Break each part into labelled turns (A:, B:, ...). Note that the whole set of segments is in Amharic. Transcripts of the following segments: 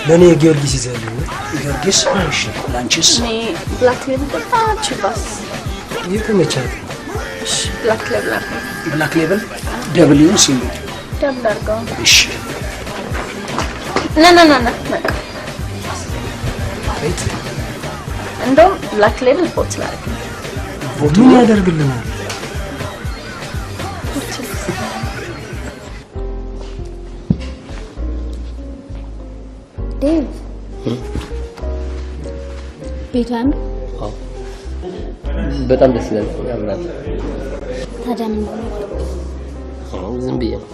A: ለእኔ የጊዮርጊስ ይዘልኝ።
B: ጊዮርጊስ? እሺ፣ ላንቺስ?
C: እኔ Black Label ጠጣ Chivas።
A: የተመቻት።
C: እሺ፣ Black Label አድርገው።
B: Black Label double ይሁን single?
C: Double አድርገው።
B: እሺ።
C: ና ና ና ና፣ በቃ።
A: ቤት።
C: እንደውም Black Label bottle አድርገው።
A: ምን ያደርግልናል?
C: Bottle።
D: ዴቭ፣ ቤቱ አያምርም?
E: በጣም ደስ ይላል፣ ያምራል።
D: ታዲያ ምን ሆነ?
E: ዝም ብዬ ነው።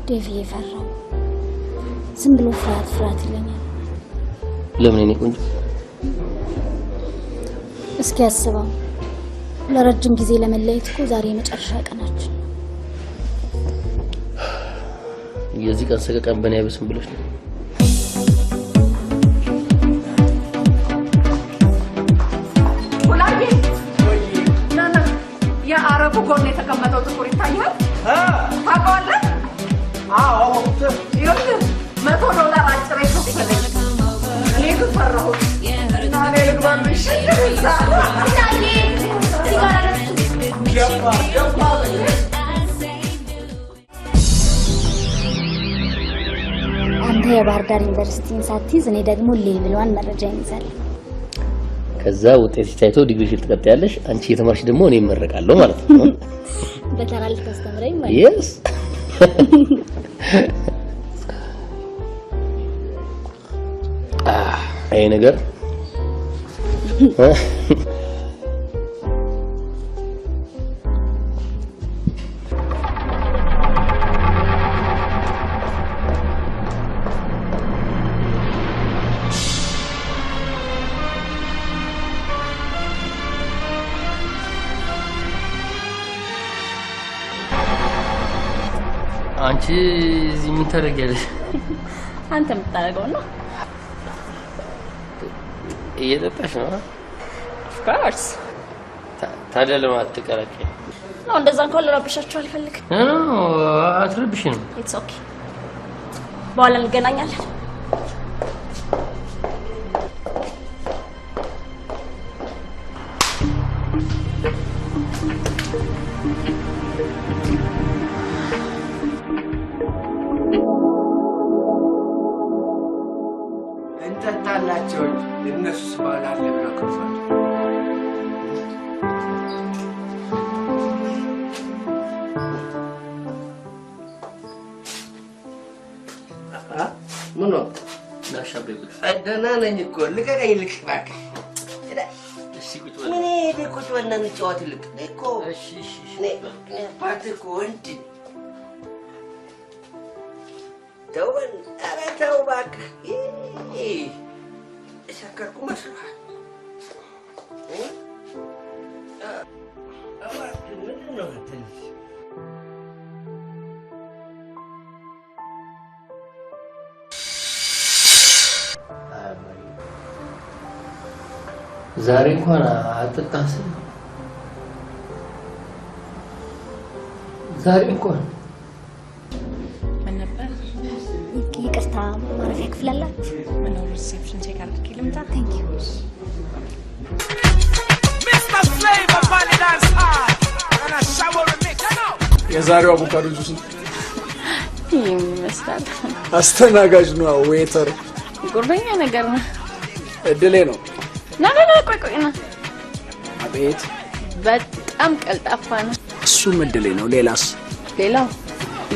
D: ዴቭ፣ እየፈራሁ፣ ዝም ብሎ ፍርሃት ፍርሃት ይለኛል።
E: ለምን የኔ ቆንጆ?
D: እስኪ አስበው፣ ለረጅም ጊዜ ለመለየት እኮ ዛሬ የመጨረሻ ቀናችን ነው።
E: የዚህ ቀን ሰቀቀን በእኔ አይብስም ብለሽ ነው?
F: ሁላዬ፣ ና ና፣ የአረቡ ጎን የተቀመጠው ጥቁር ይታያል? ታውቀዋለህ?
B: አዎ።
F: ይኸውልህ፣ 100 ዶላር አጭር የከፈለኝ፣ እኔ ግን ፈራሁት እና እኔ ልግባልሽ እዛ። ገባ ገባ።
D: አንተ የባህር ዳር ዩኒቨርሲቲን ሳትይዝ እኔ ደግሞ level 1 መረጃ ይይዛለሁ።
E: ከዛ ውጤት ታይቶ ዲግሪሽን ትቀጥያለሽ። አንቺ እየተማርሽ ደግሞ እኔ እመረቃለሁ ማለት ነው።
D: በተራ ልታስተምረኝ ማለት ነው።
E: Yes። ይሄ ነገር አንቺ እዚህ ምን ታደርጊያለሽ?
C: አንተ የምታደርገው ነው።
E: እየጠጣሽ ነው?
C: Of course።
E: ታዲያ ለምን አትቀላቀይም?
C: ነው፣ እንደዛ እንኳን ልረብሻችሁ አልፈልግም።
E: No፣ አትረብሽንም።
C: It's okay፣ በኋላ እንገናኛለን።
G: እንጠጣላቸው እንጂ እነሱስ በኋላ አለ ብለው ከፈቱ። ምን ነው?
E: ጋሻ በይ ቁጭ።
G: ደህና ነኝ እኮ፣ ልቀቀኝ፣ ልቅ እባክህ።
E: እሺ፣ ቁጭ በል።
G: ምን ሄደ፣ ቁጭ በልና እንጫወት። ልቅ እኔ እኮ
E: እሺ እሺ እሺ።
G: እኔ አባትህ እኮ ወንድ ነኝ። ተው በል፣ ኧረ ተው እባክህ። ይህ የሰከርኩ መስሎሃል? እ? እባክህ ምንድን ነው አንተ ልጅ?
E: ዛሬ እንኳን አጠጣ ስል ዛሬ እንኳን
H: ምን ነበር?
D: ይቅርታ፣ ማረፊያ ክፍል አላችሁ?
H: ምነው፣ reception check አድርጌ ልምጣ።
D: Thank you።
I: Mr. Flavor Money Dance Hall and a shower remix. You know.
J: የዛሬው አቮካዶ ጁስ ነው።
C: ይህ ምን ይመስላል?
J: አስተናጋጅ ነው waiter።
C: ጉርበኛ ነገር ነው።
J: እድሌ ነው።
C: ና ና ና፣ ቆይ ቆይ፣ ና።
J: አቤት።
C: በጣም ቀልጣፋ ነው።
J: እሱም እድሌ ነው። ሌላስ?
C: ሌላው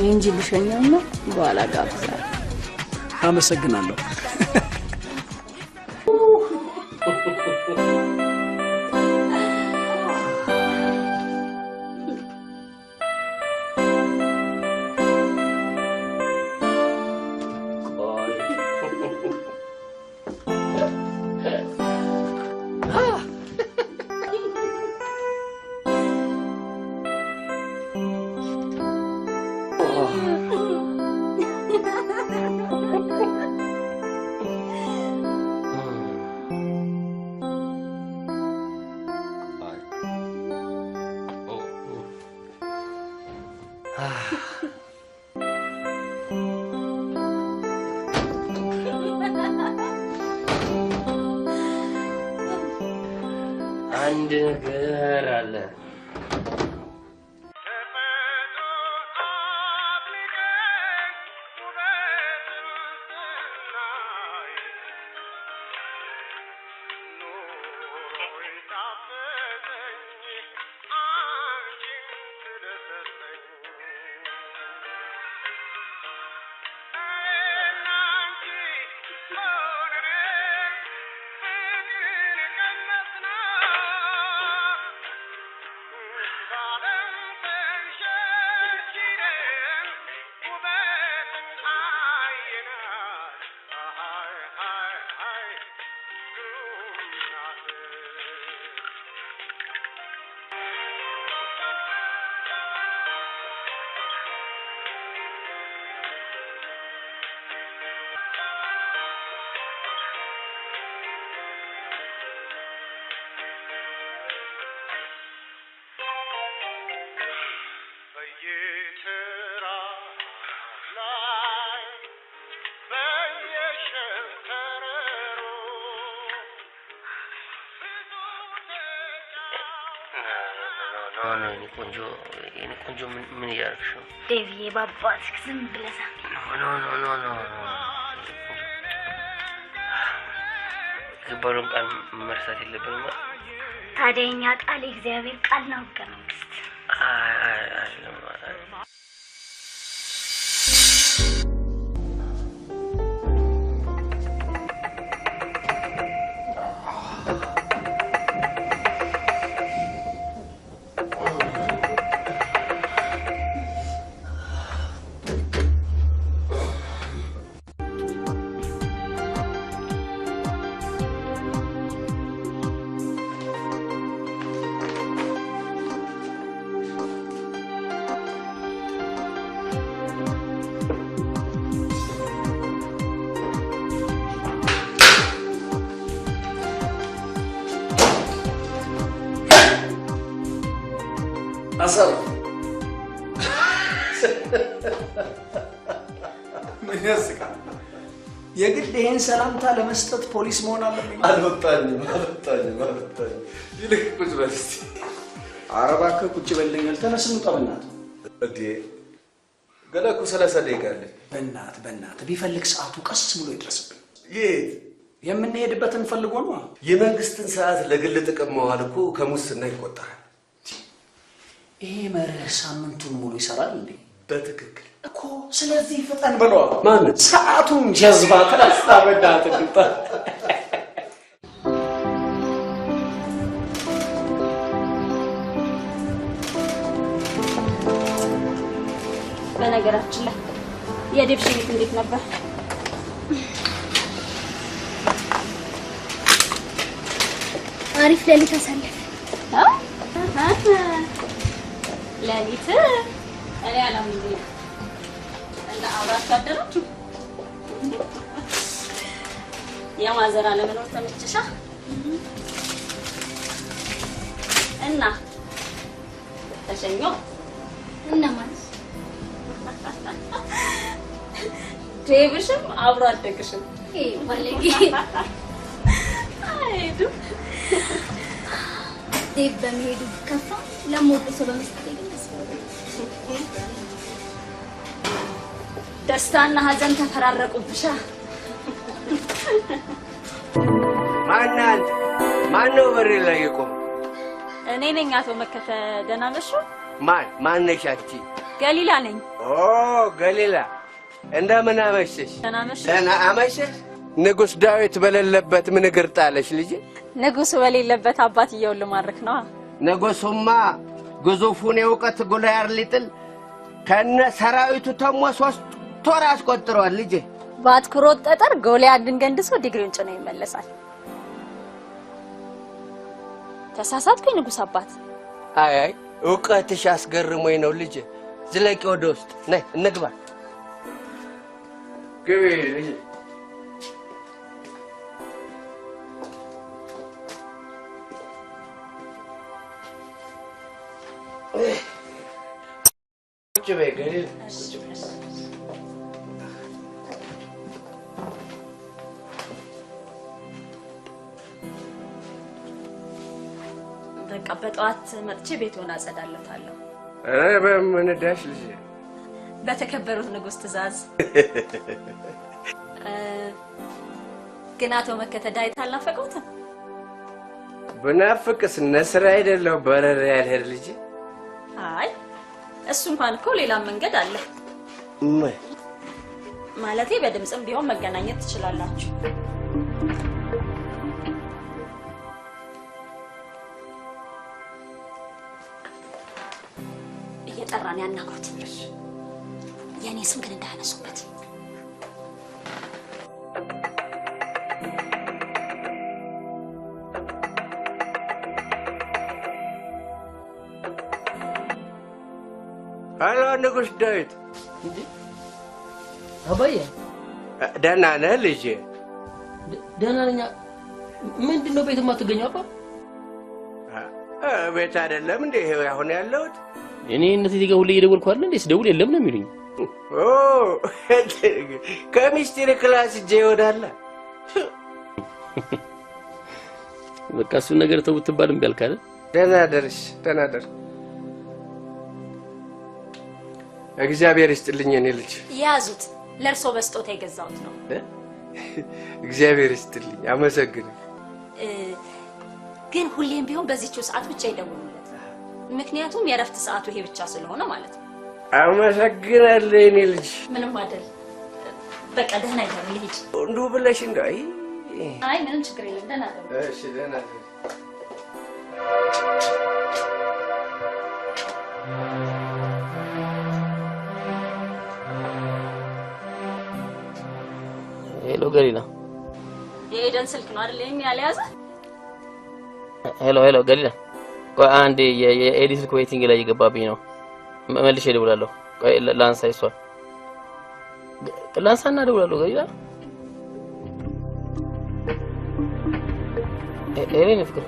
C: እንጂ ልሸኘውና በኋላ ጋብዛለሁ።
J: አመሰግናለሁ።
E: አንድ ነገር አለ። የኔ ቆንጆ ምን እያደረግሽ ነው?
D: ዴቪዬ ባባትክ ዝም ብለህ ሳሚ።
E: No no no no የገባነውን ቃል መርሳት የለብንም።
D: ታዲያ የእኛ ቃል የእግዚአብሔር ቃል ነው፣ ህገ መንግስት።
E: አይ አይ አይደለም።
J: አሰብ
G: ምን ያስቃል?
J: የግድ ይሄን ሰላምታ ለመስጠት ፖሊስ መሆን አለብኝ?
G: አልወጣኝም አልወጣኝም አልወጣኝም። ይልቅ ቁጭ በል እስቲ።
J: ኧረ እባክህ ቁጭ በልልኛል። ተነስ እንውጣ በእናትህ።
G: እንዴ ገና እኮ 30 ደቂቃ አለ።
J: በእናትህ በእናትህ ቢፈልግ ሰዓቱ ቀስ ብሎ ይድረስብኝ።
G: የት
J: የምንሄድበትን ፈልጎ ነው።
G: የመንግስትን ሰዓት ለግል ጥቅም መዋል እኮ ከሙስና ይቆጠራል።
J: ይሄ መርህ ሳምንቱን ሙሉ ይሰራል እንዴ?
G: በትክክል
J: እኮ። ስለዚህ ፍጠን ብለዋል።
G: ማን
J: ሰዓቱን ጀዝባ ተነሳ። በእናትህ እንውጣ።
C: በነገራችን ላይ የዴቭ ሽኝት እንዴት ነበር?
D: አሪፍ ሌሊት አሳለፍ።
C: ሌሊት እኔ አላምንም። እና አብራችሁ አደራችሁ? የማዘር አለመኖር ተመቸሻ? እና ተሸኘው
D: እና ማለት
C: ዴቭሽም አብሮ አደግሽም
D: ይሄ ባለጌ
C: አይዱ
D: ዴቭ በመሄዱ ከፋ ለምወደው ሰው በመስጠቴ ግን ደስ ብሎኛል።
C: ደስታና ሀዘን ተፈራረቁብሻ።
G: ማነው አንተ? ማነው በሬ ላይ የቆመው?
C: እኔ ነኝ አቶ መከተ። ደህና መሹ?
G: ማን ማነሽ አንቺ?
C: ገሊላ ነኝ።
G: ኦ ገሊላ፣ እንደምን አመሸሽ?
C: ደህና መሹ?
G: ደህና አመሸሽ። ንጉሥ ዳዊት በሌለበት ምን እግር ጣለሽ ልጄ?
C: ንጉሱ በሌለበት አባትየውን ልማርክ ነው።
G: ንጉሱማ ግዙፉን የእውቀት ጎልያድ ሊጥል ከነ ሰራዊቱ ተሞ 3 ወር አስቆጥሯል ልጄ።
C: በአትኩሮት ጠጠር ጎልያድን ገንድሶ ዲግሪውን ጭኖ ይመለሳል። ተሳሳትኩኝ ንጉስ አባት?
G: አይ አይ እውቀትሽ አስገርሞኝ ነው ልጄ። ዝለቂ ወደ ውስጥ ነይ፣ እንግባ። ግቢ ልጄ። ቁጭ በይ ገሊላ፣ ቁጭ በይ።
C: በቃ በጠዋት መጥቼ ቤቱን አጸዳለታለሁ።
G: ኧረ በምን ዳሽ ልጅ?
C: በተከበሩት ንጉስ ትእዛዝ። ግን አቶ መከተ ዳዊት አልናፈቀውትም?
G: ብናፍቅስ ነስር አይደለሁ በረራ ያልሄድ ልጅ።
C: አይ እሱ እንኳን እኮ ሌላ መንገድ አለ።
G: ምን
C: ማለቴ በድምጽም ቢሆን መገናኘት ትችላላችሁ። እየጠራን ያናግሩት። የኔ ስም ግን እንዳያነሱበት።
G: Hello ንጉስ ዳዊት።
E: አባዬ
G: ደህና ነህ ልጄ?
E: ደህና ነኝ። ምንድን ነው ቤት የማትገኘው አባ?
G: ቤት አይደለም እንዴ አሁን ያለሁት?
E: እኔ እነዚህ ጋር ሁሌ እየደወልኩ አይደል እንዴ? ስደውል የለም ነው የሚሉኝ።
G: ኦ ከሚስጥር class እጄ ይወዳል።
E: በቃ እሱን ነገር ተው ብትባል እምቢ አልክ አይደል?
G: ደህና ደርሽ፣ ደህና ደር። እግዚአብሔር ይስጥልኝ የኔ ልጅ።
C: ያዙት፣ ለእርሶ በስጦታ የገዛሁት ነው።
G: እግዚአብሔር ይስጥልኝ፣ አመሰግናለሁ።
C: ግን ሁሌም ቢሆን በዚህችው ሰዓት ብቻ ይደውሉለት። ምክንያቱም የእረፍት ሰዓቱ ይሄ ብቻ ስለሆነ ማለት ነው።
G: አመሰግናለሁ የኔ ልጅ።
C: ምንም አይደል። በቃ ደህና ይደሩ፣ ልሂድ።
G: እንዲሁ ብለሽ እንደው አይ
C: አይ ምንም ችግር የለም። ደህና ደሩ።
G: እሺ ደህና ደሩ።
E: Hello ገሊላ፣
C: የኤደን ስልክ ነው አይደል ያልያዘ?
E: Hello hello ገሊላ፣ ቆይ አንዴ የኤዲ ስልክ waiting ላይ እየገባብኝ ነው። መልሼ እደውላለሁ። ቆይ ላንሳ፣ ይሷል ላንሳና እደውላለሁ። ገሊላ hello የኔ ፍቅር፣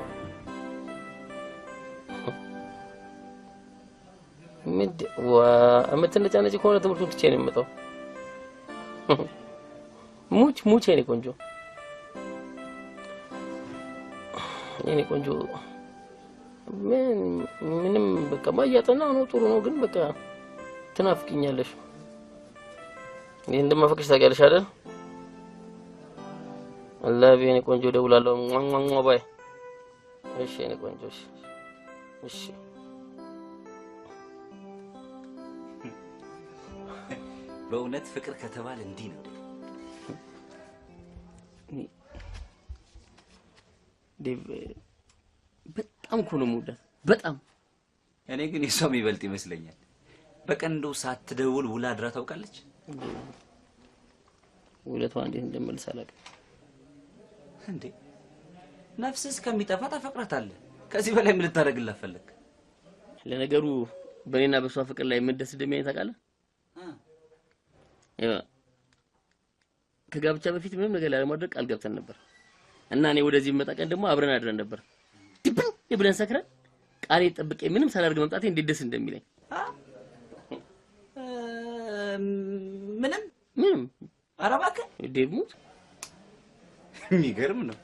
E: ምንድን የምትነጫነጭ ከሆነ ትምህርቱን ትቼ ነው የምመጣው። ሙች ሙች የኔ ቆንጆ፣ የኔ ቆንጆ ምን ምንም በቃ እያጠናሁ ነው፣ ጥሩ ነው፣ ግን በቃ ትናፍቂኛለሽ። እኔ እንደማፈቅሽ ታውቂያለሽ አይደል? አላህ የኔ ቆንጆ፣ እደውላለሁ። ሟ bye። እሺ የኔ ቆንጆ፣ እሺ እሺ።
K: በእውነት ፍቅር ከተባለ እንዲህ ነው።
E: ዴቭ በጣም እኮ ነው የምወዳት፣ በጣም።
K: እኔ ግን የሷ የሚበልጥ ይመስለኛል። በቀን እንደው ሳትደውል ውላ አድራ ታውቃለች?
E: ውለቷ እንዴት እንደምመልስ አላውቅም።
K: እንዴ ነፍስህ እስከሚጠፋ ታፈቅራታለህ። ከዚህ በላይ ምን ልታደርግላት ፈለግ?
E: ለነገሩ በእኔና በሷ ፍቅር ላይ ምን ደስ እንደሚለኝ ታውቃለህ? ከጋብቻ በፊት ምንም ነገር ላለማድረግ ቃል ገብተን ነበር እና እኔ ወደዚህ መጣ ቀን ደግሞ አብረን አድረን ነበር። ድብን ብለን ሰክረን ቃሌ ጠብቄ ምንም ሳላደርግ መምጣቴ እንዴት ደስ እንደሚለኝ።
K: ምንም
E: ምንም።
K: ኧረ እባክህ
E: ዴቭ ሙት።
K: የሚገርም ነው።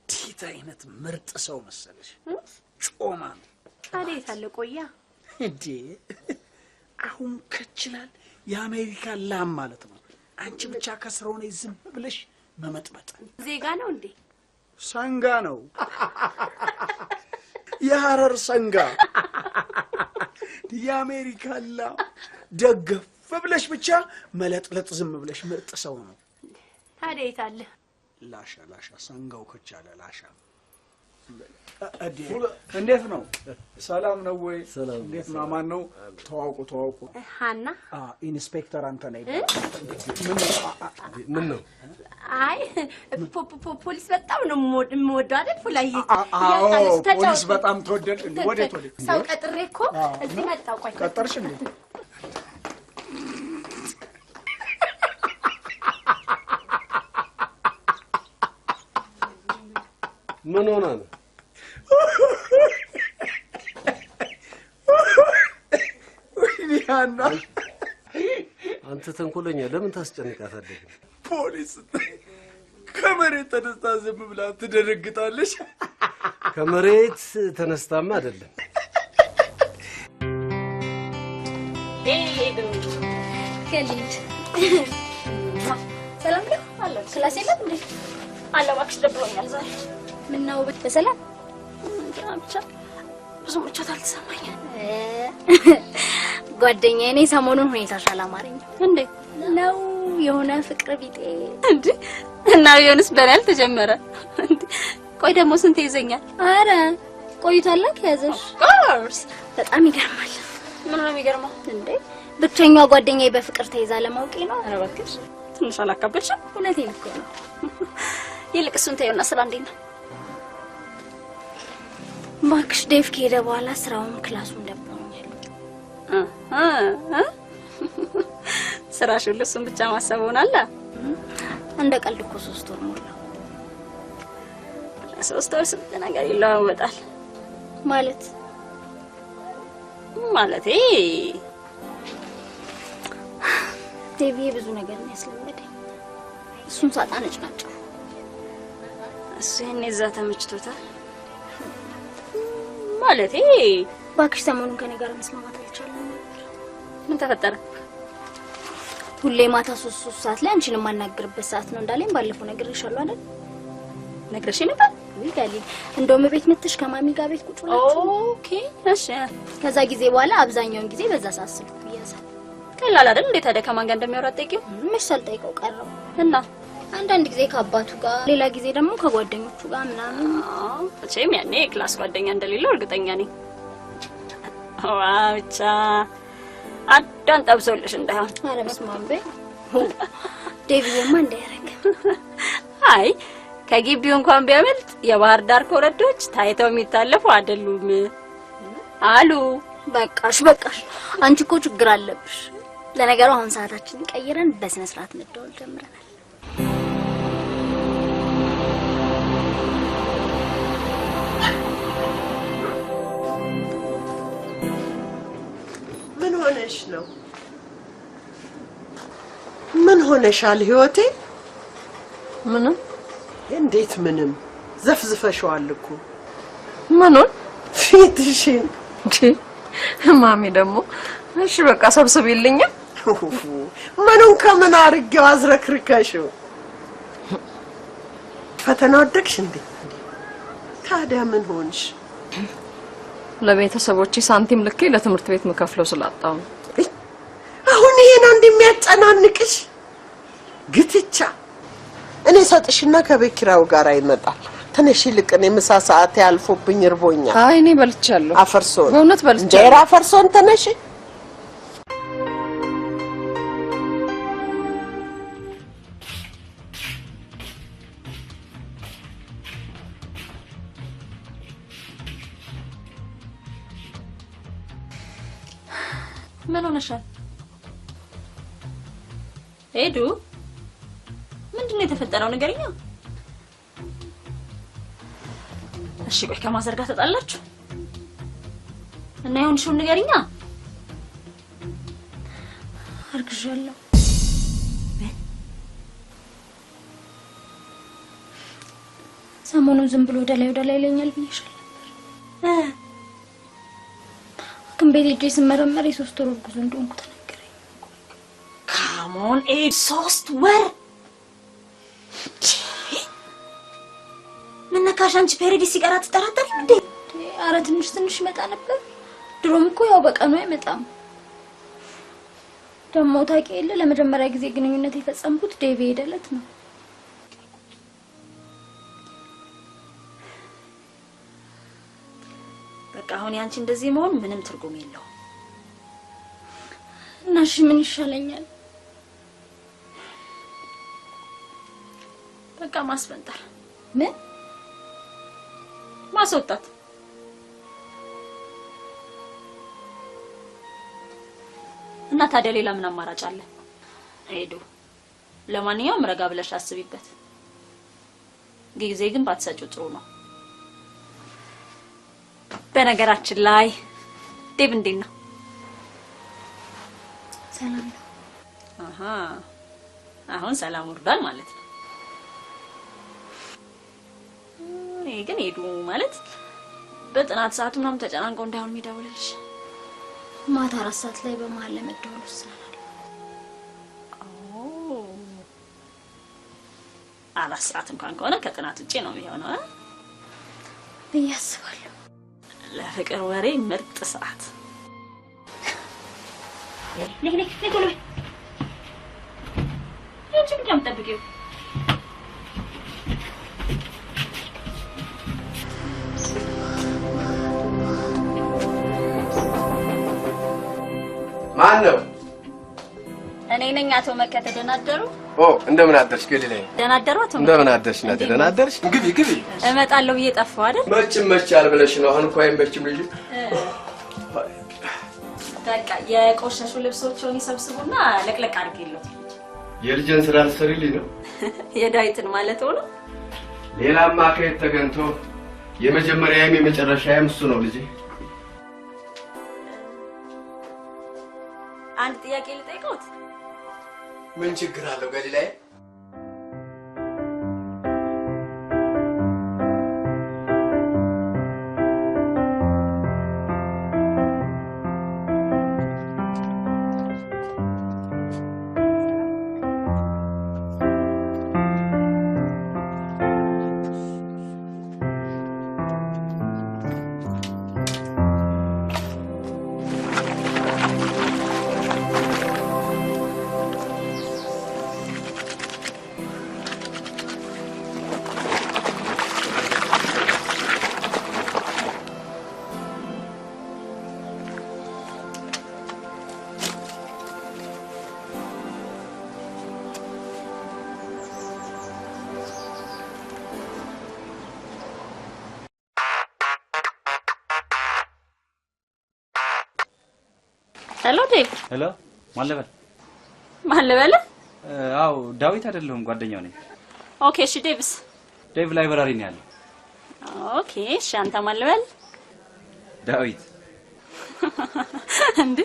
J: እንዴት አይነት ምርጥ ሰው መሰለሽ! ጮማ ነው።
H: ታዲያ የት አለ ቆያ?
J: እንዴ አሁን ከችላል የአሜሪካ ላም ማለት ነው። አንቺ ብቻ ከስር ሆነሽ ዝም ብለሽ መመጥመጥ።
H: ዜጋ ነው እንዴ?
J: ሰንጋ ነው፣ የሐረር ሰንጋ። የአሜሪካ ላም ደገፍ ብለሽ ብቻ መለጥለጥ፣ ዝም ብለሽ። ምርጥ ሰው ነው።
H: ታዲያ የት አለ?
J: ላሻ ላሻ ሰንጋው ከቻለ ላሻ። እንዴት ነው? ሰላም ነው ወይ? እንዴት ነው? ማን ነው? ተዋውቁ ተዋውቁ።
H: ሀና።
J: ኢንስፔክተር አንተነህ።
A: ምን ነው?
H: አይ ፖሊስ በጣም ነው የምወደው አይደል? ፉላዬ።
J: አዎ ፖሊስ በጣም ተወደድ። ወዴት ወዴት?
H: ሰው ቀጥሬ እኮ እዚህ መጣሁ። ቆይ
J: ቀጠርሽ እንዴ?
A: ምን ሆነ ነው?
J: ወይኔ ሀና፣
A: አንተ ተንኮለኛ ለምን ታስጨንቃታለህ?
L: ፖሊስ ከመሬት ተነስታ ዝም ብላ ትደነግጣለች።
A: ከመሬት ተነስታማ አይደለም።
D: ከሊድ ሰላም ነው አለ። Class የለም እንዴ?
C: አለ እባክሽ፣ ደብሮኛል ዛሬ።
D: ምነው በሰላም?
C: ብቻ ብዙ ምቾት አልተሰማኝም።
D: ጓደኛዬ፣ እኔ ሰሞኑን ሁኔታሽ አላማረኝም።
C: እንዴት
D: ነው? የሆነ ፍቅር ቢጤ
C: እንዴ? እና ቢሆንስ በእኔ አልተጀመረ እንዴ? ቆይ ደግሞ ስንት ይዘኛል?
D: አረ ቆይቷል ከያዘሽ።
C: Of course።
D: በጣም ይገርማል።
C: ምን ነው የሚገርመው
D: እንዴ? ብቸኛዋ ጓደኛዬ በፍቅር ተይዛ ለማወቄ ነው።
C: ኧረ እባክሽ ትንሽ አላካበድሽም?
D: እውነቴን እኮ ነው።
C: ይልቅ እሱን ተይውና ስራ እንዴት ነው?
D: እባክሽ ዴቭ ከሄደ በኋላ ስራውም class ኡም ደብሮኛል።
C: ስራሽ ሁሉ እሱን ብቻ ማሰብ ሆናል።
D: እንደ ቀልድ እኮ 3 ወር ሞላው።
C: 3 ወር ስንት ነገር ይለዋወጣል።
D: ማለት
C: ማለቴ
D: ዴቪዬ ብዙ ነገር ነው ያስለመደኝ። እሱን ሳጣ ነጭናጫ።
C: እሱ ይሄኔ እዛ ተመችቶታል ማለቴ።
D: እባክሽ ሰሞኑን ከኔ ጋር መስማማት አልቻለም ነበር።
C: ምን ተፈጠረ?
D: ሁሌ ማታ 3 ሰዓት ላይ አንቺን የማናግርበት ሰዓት ነው እንዳለኝ ባለፈው ነግሬሻለሁ አይደል?
C: ነግረሽ ነበር?
D: ውይ ጋሊ፣ እንደውም ቤት መጥተሽ ከማሚ ጋር ቤት ቁጭ ብላችሁ።
C: Okay እሺ።
D: ከዛ ጊዜ በኋላ አብዛኛውን ጊዜ በዛ ሰዓት ስልኩ ይያዛል።
C: ቀላል አይደል እንዴ ታዲያ? ከማን ጋር እንደሚያወራ አትጠይቂው?
D: መች ሳልጠይቀው ቀረው።
C: እና
D: አንዳንድ ጊዜ ከአባቱ ጋር፣ ሌላ ጊዜ ደግሞ ከጓደኞቹ ጋር ምናምን።
C: መቼም ያኔ የ class ጓደኛ እንደሌለው እርግጠኛ ነኝ። ዋ ብቻ አዳን ጠብሶልሽ እንዳይሆን።
D: ኧረ በስመ አብ በይ ዴቪዬማ እንዳያረግ።
C: አይ ከግቢው እንኳን ቢያመልጥ የባህር ዳር ኮረዶች ታይተው የሚታለፉ አይደሉም አሉ።
D: በቃሽ በቃሽ፣ አንቺ እኮ ችግር አለብሽ። ለነገሩ አሁን ሰዓታችንን ቀይረን በስነ ስርዓት መደወል ጀምረናል።
F: ምን ሆነሽ ነው? ምን ሆነሻል ህይወቴ?
M: ምንም።
F: እንዴት ምንም? ዘፍዝፈሽዋል እኮ።
M: ምኑን?
F: ፊትሽን።
M: እንዴ ማሚ ደግሞ እሺ በቃ ሰብስቢልኝ።
F: ምኑን ከምን አድርጌው አዝረክርከሽው? ፈተና ወደቅሽ እንዴ? ታዲያ ምን ሆንሽ?
M: ለቤተሰቦቼ ሳንቲም ልኬ ለትምህርት ቤት ምከፍለው ስላጣሁ ነው።
F: አሁን ይሄ ነው እንደሚያጨናንቅሽ? ግትቻ እኔ ሰጥሽና ከቤት ኪራዩ ጋር ይመጣል። ተነሽ ይልቅ እኔ ምሳ ሰዓት ያልፎብኝ እርቦኛል።
M: አይ እኔ በልቻለሁ።
F: አፈርሶን
M: በእውነት በልቻለሁ።
F: እንጀራ አፈርሶን። ተነሽ።
C: ምን ሆነሻል ኤዱ? ምንድን ነው የተፈጠረው? ንገሪኛ። እሺ ቆይ ከ mother ጋር ተጣላችሁ እና የሆንሽውን ንገሪኛ።
D: አርግዣለሁ። ሰሞኑን ዝም ብሎ ወደ ላይ ወደ ላይ ይለኛል ብዬሻል ነበር። ሐኪም ቤት ሄጄ ስመረመር የ3 ወር እርጉዝ እንደሆንኩ ተነገረኝ።
C: Come on ኤድ፣ 3 ወር ምን ነካሽ አንቺ? Period ሲቀራ ትጠራጠሪ እንዴ?
D: አረ ትንሽ ትንሽ ይመጣ ነበር። ድሮም እኮ ያው በቀኑ አይመጣም። ደግሞ ታውቂ የለ ለመጀመሪያ ጊዜ ግንኙነት የፈጸምኩት ዴቪ ሄደለት ነው።
C: በቃ አሁን ያንቺ እንደዚህ መሆን ምንም ትርጉም የለውም።
D: እና እሺ ምን ይሻለኛል?
C: በቃ ማስፈንጠር።
D: ምን
C: ማስወጣት? እና ታዲያ ሌላ ምን አማራጭ አለ? ሄዱ ለማንኛውም ረጋ ብለሽ አስቢበት። ጊዜ ግን ባትሰጪው ጥሩ ነው። በነገራችን ላይ ዴቭ እንዴት ነው?
D: ሰላም ነው።
C: አሃ፣ አሁን ሰላም ወርዷል ማለት ነው። እኔ ግን ሄዱ ማለት በጥናት ሰዓቱ ምናምን ተጨናንቀው እንዳይሆን የሚደውልልሽ።
D: ማታ 4 ሰዓት ላይ በመሀል ለመደወል ወስነናል።
C: ኦ፣ 4 ሰዓት እንኳን ከሆነ ከጥናት ውጪ ነው የሚሆነው እ?
D: ብዬ አስባለሁ።
C: ለፍቅር ወሬ ምርጥ ሰዓት። ነይ ነይ ነይ፣ ቶሎ በይ። አንቺ ምንድን ነው የምትጠብቂው?
G: ማን ነው?
C: እኔ ነኝ አቶ መከተ። ደህና አደሩ?
G: ኦ፣ እንደምን አደርሽ ገሊላዬ?
C: ደህና አደሩ አቶ መከተ።
G: እንደምን አደርሽ እናቴ? ደህና አደርሽ? ግቢ ግቢ።
C: እመጣለሁ ብዬ ጠፋሁ አይደል?
G: መች መቻል ብለሽ ነው። አሁን እኮ አይመችም ልጅ።
C: በቃ የቆሸሹ ልብሶችን ይሰብስቡና ለቅለቅ አድርጌለት።
G: የልጄን ስራ ልትሰሪልኝ ነው?
C: የዳዊትን ማለት ሆኖ።
G: ሌላማ ከየት ተገኝቶ? የመጀመሪያዬም የመጨረሻዬም እሱ ነው ልጄ።
C: አንድ ጥያቄ ልጠይቀውት?
G: ምን ችግር አለው ገሊላዬ?
C: Hello ዴቭ።
K: Hello፣ ማን ልበል?
C: ማን ልበል?
K: አዎ፣ ዳዊት አይደለሁም፣ ጓደኛው ነኝ።
C: Okay እሺ፣ ዴቭስ?
K: ዴቭ library ነው ያለው።
C: Okay እሺ፣ አንተ ማን ልበል?
K: ዳዊት።
C: እንዴ፣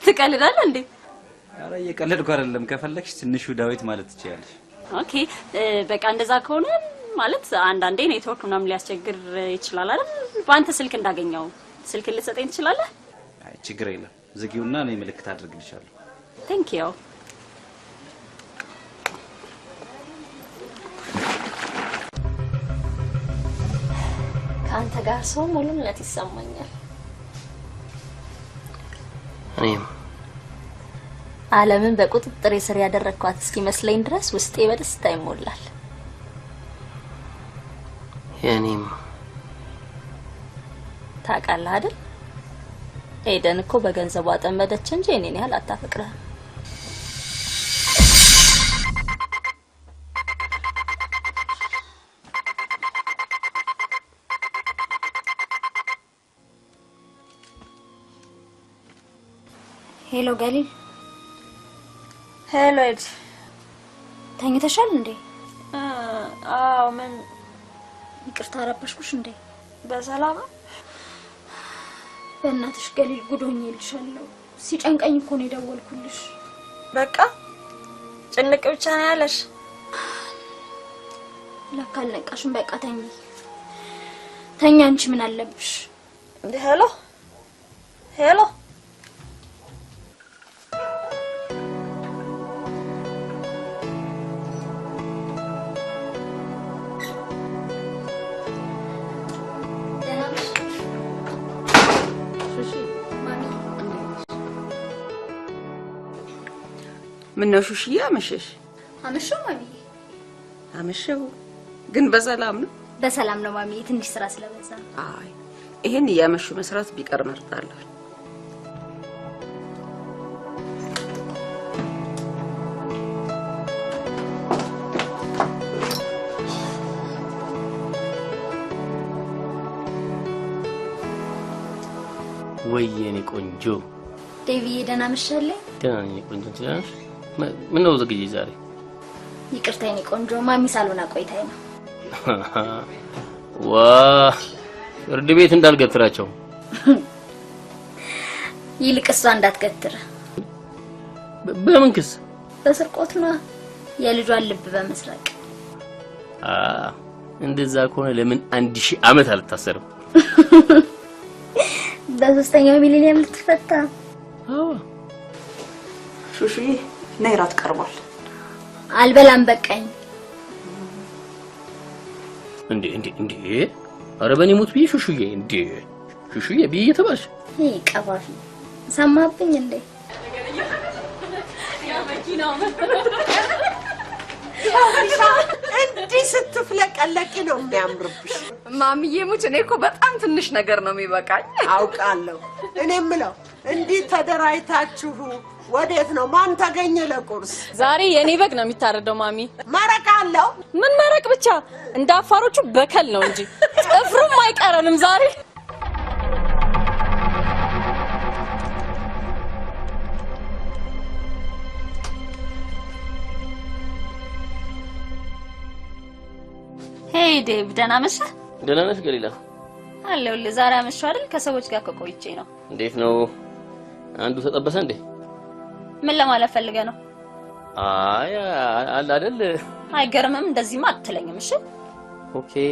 C: ትቀልዳለህ እንዴ?
K: ኧረ እየቀለድኩ አይደለም። ከፈለግሽ ትንሹ ዳዊት ማለት ትችያለሽ።
C: Okay፣ በቃ እንደዛ ከሆነ ማለት አንዳንዴ ኔትወርክ ምናምን ሊያስቸግር ይችላል አይደል? በአንተ ስልክ እንዳገኘው ስልክ ልትሰጠኝ ትችላለህ?
K: አይ፣ ችግር የለም። ዝጊውና እኔ ምልክት አድርግልሻለሁ።
C: Thank you። ከአንተ ጋር ሰው ሙሉነት ይሰማኛል።
E: እኔም።
C: ዓለምን በቁጥጥሬ ስር ያደረግኳት እስኪመስለኝ ድረስ ውስጤ በደስታ ይሞላል።
E: የእኔም።
C: ታውቃለህ አይደል? ኤደን እኮ በገንዘቧ አጠመደች እንጂ የኔን ያህል አታፈቅርህም።
D: Hello ገሊል።
C: Hello ኤድ።
D: ተኝተሻል እንዴ?
C: አዎ። ምን?
D: ይቅርታ ረበሽኩሽ እንዴ?
C: በሰላም ነው?
D: በእናትሽ ገሊል፣ ጉድ ሆኜልሻለሁ። ሲጨንቀኝ እኮ ነው የደወልኩልሽ።
M: በቃ ጭንቅ ብቻ ነው ያለሽ?
D: ለካ አልነቃሽም። በቃ ተኝ ተኛ። አንቺ ምን አለብሽ?
M: እንዴ፣ hello hello።
D: ደህና ነሽ? ማሚ።
N: ምነው ሹሽዬ አመሸሽ?
D: አመሸው ማሚዬ።
N: አመሸው ግን በሰላም ነው?
D: በሰላም ነው ማሚዬ፣ ትንሽ ስራ ስለበዛ ነው።
N: አይ፣ ይሄን እያመሹ መስራት ቢቀር መርጣለሁ።
E: ወይ የኔ ቆንጆ።
D: ዴቪዬ፣ ደህና መሻለኝ?
E: ደህና ነኝ የኔ ቆንጆ። ደህና ነሽ? ምነው ዘገየሽ ዛሬ?
D: ይቅርታ የኔ ቆንጆ፣ ማሚ ሳሎን አቆይታኝ ነው።
E: ዋ፣ ፍርድ ቤት እንዳልገትራቸው።
D: ይልቅ እሷ እንዳትገትር።
E: በምን ክስ?
D: በስርቆት ነው፣ የልጇን ልብ በመስረቅ።
E: እንደዛ ከሆነ ለምን 1000 ዓመት አልታሰርም?
D: በሶስተኛው ሚሊኒየም ልትፈታ።
E: አዎ።
N: ሹሹዬ ነይ፣ እራት ቀርቧል።
D: አልበላም በቃኝ።
E: እንዴ እንዴ እንዴ! ኧረ በእኔ ሞት ብዬ ሹሹዬ፣ እንዴ ሹሹዬ ብዬ እየተባልሽ
D: ይሄ ቀባፊ ሰማብኝ እንዴ?
F: እንዲህ ስትፍለቀለቂ ነው የሚያምርብሽ።
M: ማሚዬ ሙች፣ እኔ እኮ በጣም ትንሽ ነገር ነው የሚበቃኝ።
F: አውቃለሁ። እኔ የምለው እንዲህ ተደራጅታችሁ ወዴት ነው? ማን ተገኘ ለቁርስ?
O: ዛሬ የኔ በግ ነው የሚታረደው ማሚ።
F: መረቅ አለው?
O: ምን መረቅ ብቻ፣ እንደ አፋሮቹ በከል ነው እንጂ ጥፍሩም አይቀረንም ዛሬ።
C: Hey ዴቭ፣ ደህና አመሸህ?
E: ደህና ነሽ ገሊላ?
C: አለሁልህ። ዛሬ አመሸሁ አይደል? ከሰዎች ጋር ቆይቼ ነው።
E: እንዴት ነው? አንዱ ተጠበሰ እንዴ?
C: ምን ለማለት ፈልገህ ነው?
E: አይ አለ አይደል።
C: አይገርምም? እንደዚህማ አትለኝም። እሺ
E: Okay፣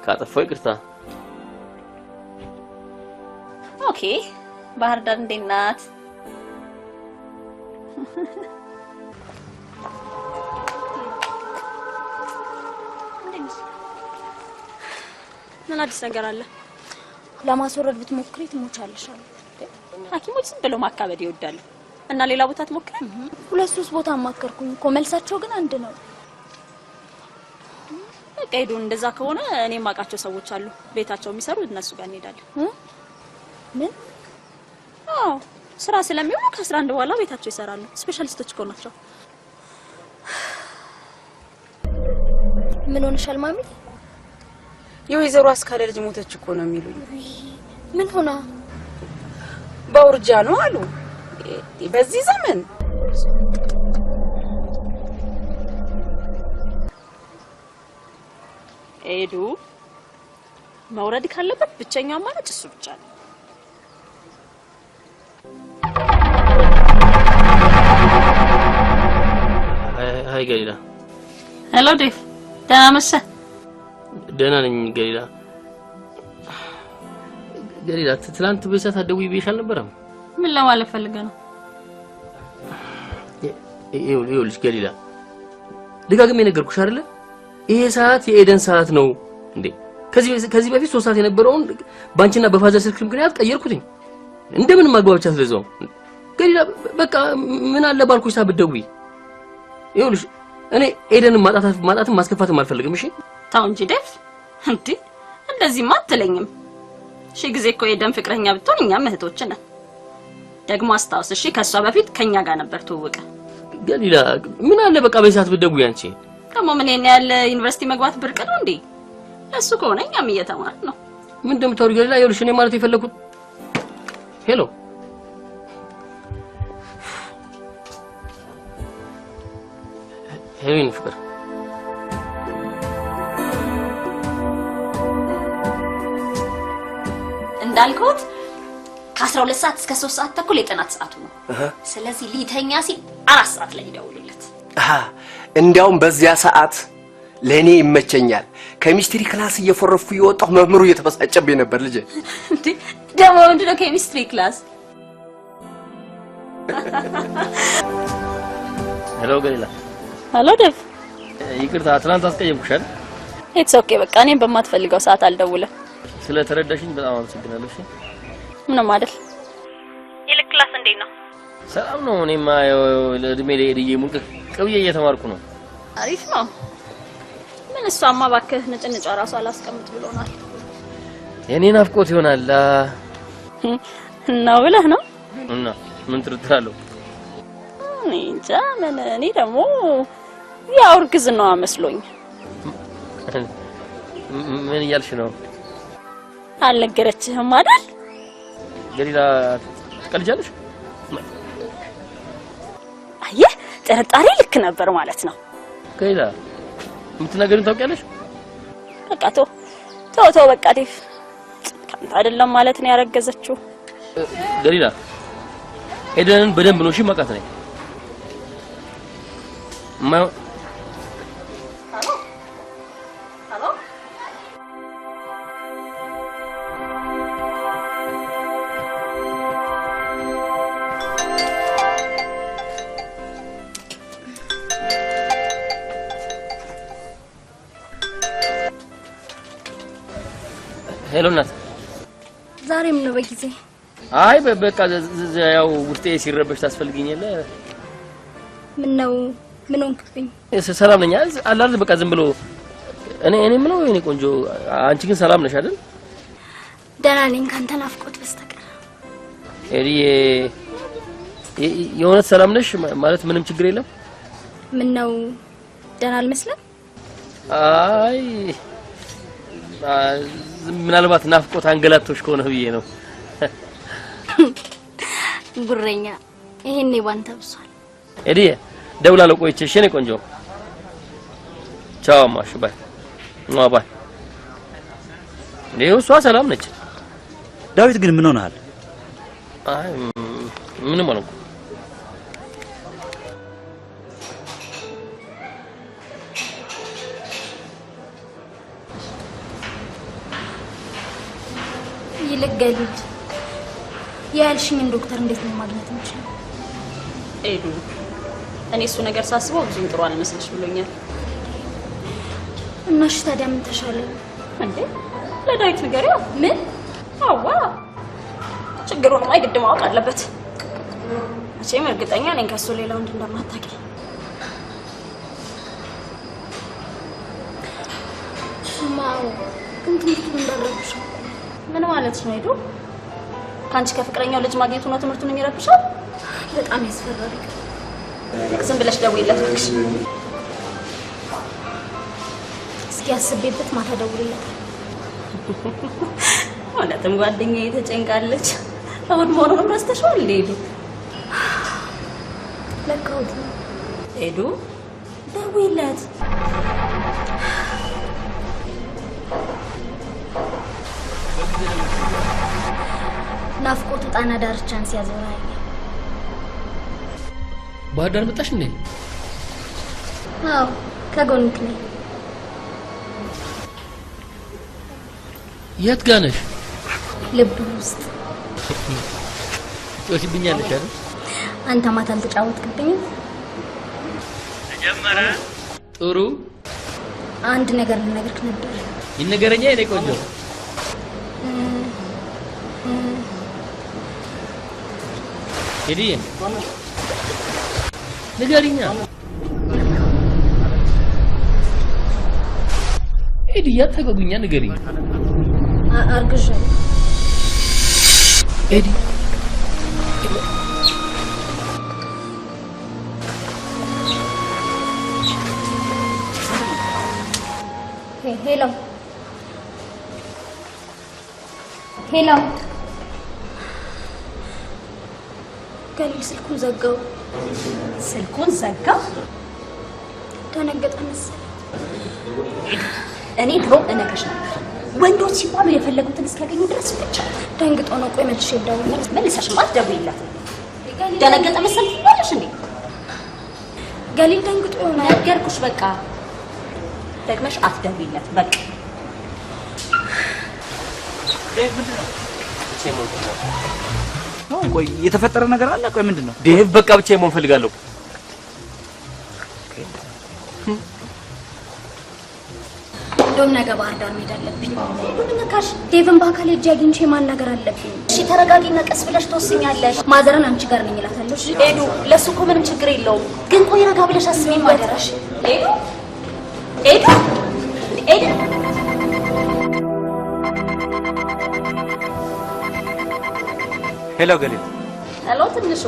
E: ካጠፋሁ ይቅርታ።
C: Okay። ባህር ዳር እንዴት ናት?
O: ምን አዲስ ነገር አለ?
D: ለማስወረድ ብትሞክሪ ትሞቻለሽ አሉ።
C: ሐኪሞች ዝም ብለው ማካበድ ይወዳሉ። እና ሌላ ቦታ ትሞክሪ?
D: 2 3 ቦታ አማከርኩኝ እኮ መልሳቸው ግን አንድ ነው።
C: በቃ ሄዱ። እንደዛ ከሆነ እኔ የማውቃቸው ሰዎች አሉ ቤታቸው የሚሰሩ፣ እነሱ ጋር እንሄዳለን።
D: ምን?
C: አዎ ስራ ስለሚውሉ ከ11 በኋላ ቤታቸው ይሰራሉ። ስፔሻሊስቶች እኮ ናቸው።
D: ምን ሆነሻል ማሚ?
N: የወይዘሮ አስካለ ልጅ ሞተች እኮ ነው የሚሉኝ።
D: ምን ሆና?
N: በውርጃ ነው አሉ። በዚህ ዘመን
C: ኤዱ መውረድ ካለበት ብቸኛው አማራጭ እሱ ብቻ ነው።
E: Hi ገሊላ።
C: Hello ዴቭ፣ ደህና አመሸህ?
E: ደህና ነኝ ገሊላ። ገሊላ ትላንት በሰዓት አትደውይ ብዬሽ አልነበረም?
C: ምን ለማለት ፈልገህ ነው?
E: ይኸውልሽ ገሊላ፣ ደጋግሜ ነገርኩሽ አይደለ? ይሄ ሰዓት የኤደን ሰዓት ነው እንዴ። ከዚህ በፊት 3 ሰዓት የነበረውን ባንቺና በ father ስልክ ምክንያት ቀየርኩትኝ። እንደምንም ማግባብቻ ስለዛው ገሊላ፣ በቃ ምን አለ ባልኩሽ ሰዓት ብትደውይ። ይኸውልሽ እኔ ኤደንን ማጣትም ማስከፋትም አልፈልግም። እሺ
C: ተው እንጂ ዴቭ፣ እንዴ እንደዚህማ አትለኝም። ሺህ ጊዜ እኮ የኤደን ፍቅረኛ ብትሆን እኛም እህቶች ነን። ደግሞ አስታውስ እሺ፣ ከሷ በፊት ከኛ ጋር ነበር ትውውቅ።
E: ገሊላ ምን አለ በቃ በዚህ ሰዓት ብትደውይ። አንቺ
C: ደግሞ ምን ይሄን ያህል ዩኒቨርሲቲ መግባት ብርቅ ነው እንዴ? ለሱ ከሆነ እኛም እየተማርን ነው።
E: ምን እንደምታወሪ ገሊላ። ይኸውልሽ እኔ ማለት የፈለኩት hello hello ፍቅር
C: እንዳልኩት ከ12 ሰዓት እስከ 3 ሰዓት ተኩል የጥናት ሰዓቱ ነው። ስለዚህ ሊተኛ ሲል 4 ሰዓት ላይ ይደውልለት።
G: እንዲያውም በዚያ ሰዓት ለኔ ይመቸኛል። chemistry class እየፎረፍኩ እየወጣሁ መምህሩ እየተበሳጨብኝ ነበር። ልጄ
C: እንዴ ደግሞ ምንድነው chemistry class?
E: Hello ገሊላ።
C: Hello ዴቭ።
E: ይቅርታ ትናንት አስቀየምኩሽ አይደል?
C: It's okay በቃ እኔም በማትፈልገው ሰዓት አልደውልም።
E: ስለተረዳሽኝ በጣም አመሰግናለሁ። እሺ
C: ምንም አይደል። ይልቅ class እንዴት ነው?
E: ሰላም ነው። እኔማ ለእድሜ ለሄድዬ ሙልቅቅ ብዬ እየተማርኩ ነው።
C: አሪፍ ነው። ምን እሷማ እባክህ ንጭንጯ ራሱ አላስቀምጥ ብሎናል።
E: የኔ ናፍቆት ይሆናል
C: ነው ብለህ ነው?
E: እና ምን ጥርጥር አለው?
C: እኔ እንጃ። ምን እኔ ደግሞ ያው እርግዝናዋ መስሎኝ።
E: ምን እያልሽ ነው?
C: አልነገረችህም አይደል?
E: ገሊላ ትቀልጃለሽ?
C: አየህ ጥርጣሬ ልክ ነበር ማለት ነው።
E: ገሊላ የምትናገሪውን ታውቂያለሽ?
C: በቃ ተው ተው ተው በቃ ዴቭ ካንተ አይደለም ማለት ነው ያረገዘችው።
E: ገሊላ ኤደንን በደንብ ነው እሺ የማውቃት ነኝ። የማይሆን
C: Hello
E: Hello እናት።
D: ዛሬም ነው በጊዜ?
E: አይ በቃ ያው ውስጤ ሲረበሽ ታስፈልግኝ የለ።
D: ምን ነው ምን ሆንክብኝ?
E: ሰላም ነኝ አለ አይደል? በቃ ዝም ብሎ እኔ ምነው የኔ ቆንጆ፣ አንቺ ግን ሰላም ነሽ አይደል?
D: ደህና ነኝ ካንተ ናፍቆት በስተቀር።
E: ኤዲ የእውነት ሰላም ነሽ ማለት ምንም ችግር የለም?
D: ምን ነው ደህና አልመስልም?
E: አይ ምናልባት ናፍቆት አንገላቶሽ ከሆነ ብዬ ነው።
D: ጉረኛ፣ ይሄኔ ባንተ ብሷል።
E: ኤዲ ደውላለሁ ቆይቼ። እሺ የኔ ቆንጆ ቻው። ማሽ bye ማ bye። ይኸው እሷ ሰላም ነች።
K: ዳዊት ግን ምን ሆነሃል?
E: አይ ምንም አልሆንኩም።
D: ይልቅ ገሊል ያልሽኝን ዶክተር እንዴት ነው ማግኘት የምችለው?
C: ኤዱ እኔ እሱ ነገር ሳስበው ብዙም ጥሩ አልመስልሽ ብሎኛል።
D: እና እሺ ታዲያ ምን ተሻለ
C: እንዴ? ለዳዊት ንገሪው።
D: ምን?
C: አዋ ችግሩንማ የግድ ማወቅ አለበት። መቼም እርግጠኛ ነኝ ከእሱ ሌላ ወንድ እንደማታውቂ።
D: እሱማ አዎ፣ ግን ትምህርቱን እንዳረብሸው።
C: ምን ማለት ነው ኤዱ? ከአንቺ ከፍቅረኛው ልጅ ማግኘቱ ነው ትምህርቱን የሚረብሸው?
D: በጣም ያስፈራል።
C: ዝም ብለሽ ደውይለት እባክሽ።
D: እስኪ አስቤበት ማታ ደውልለታለሁ።
C: እውነትም ጓደኛዬ ተጨንቃለች። እሑድ መሆኑንም ረስተሽዋል እንዴ ኤዱ?
D: ለካ እሑድ ነው።
C: ኤዱ ደውይለት።
D: ናፍቆቱ ጣና ዳርቻን ሲያዞር አየሁ።
E: ባህር ዳር መጣሽ እንዴ?
D: አዎ ከጎንክ ነኝ።
E: የት ጋር ነሽ?
D: ልብ ውስጥ።
E: ትወጪብኛለሽ አይደል?
D: አንተ ማታ አልተጫወትክብኝም?
E: ተጀመረ። ጥሩ።
D: አንድ ነገር ልነግርህ ነበር።
E: ይነገረኛ የኔ ቆንጆ። ኤዲዬ ንገሪኛ። ኤዲዬ አታጓጉኛ፣ ንገሪኝ።
D: አርግዣለሁ።
E: ኤዲ
D: Hello hello፣ ገሊል ስልኩን ዘጋው።
C: ስልኩን ዘጋው?
D: ደነገጠ መሰለኝ።
C: እኔ ድሮ እነግርሽ ነበር ወንዶች ሲባሉ የፈለጉትን እስኪያገኙ ድረስ ብቻ።
D: ደንግጦ ነው። ቆይ መልሼ እደውልለት።
C: መልሰሽማ አትደውይለትም። ደነገጠ መሰለኝ ትያለሽ እንዴ?
D: ገሊል ደንግጦ ይሆናል።
C: ነገርኩሽ፣ በቃ ደግመሽ አትደውይለት። በቃ
K: ቆይ የተፈጠረ ነገር አለ? ቆይ ምንድን ነው?
E: ዴቭ በቃ ብቻዬን መሆን እፈልጋለሁ።
D: እንደውም ነገ ባህር ዳር መሄድ አለብኝ። ምን ነካሽ? ዴቭን በአካል ሄጄ አግኝቼ ማናገር አለብኝ።
C: እሺ ተረጋጊና ቀስ ብለሽ ትወስኛለሽ።
D: mother ን አንቺ ጋር ነኝ እላታለሁ። እሺ
C: ኤዱ ለሱ እኮ ምንም ችግር የለውም፣ ግን ቆይ ረጋ ብለሽ አስቢበት።
D: አደራሽ።
C: ኤዱ ኤዱ ኤዱ
K: Hello ገሊል።
C: Hello ትንሹ፣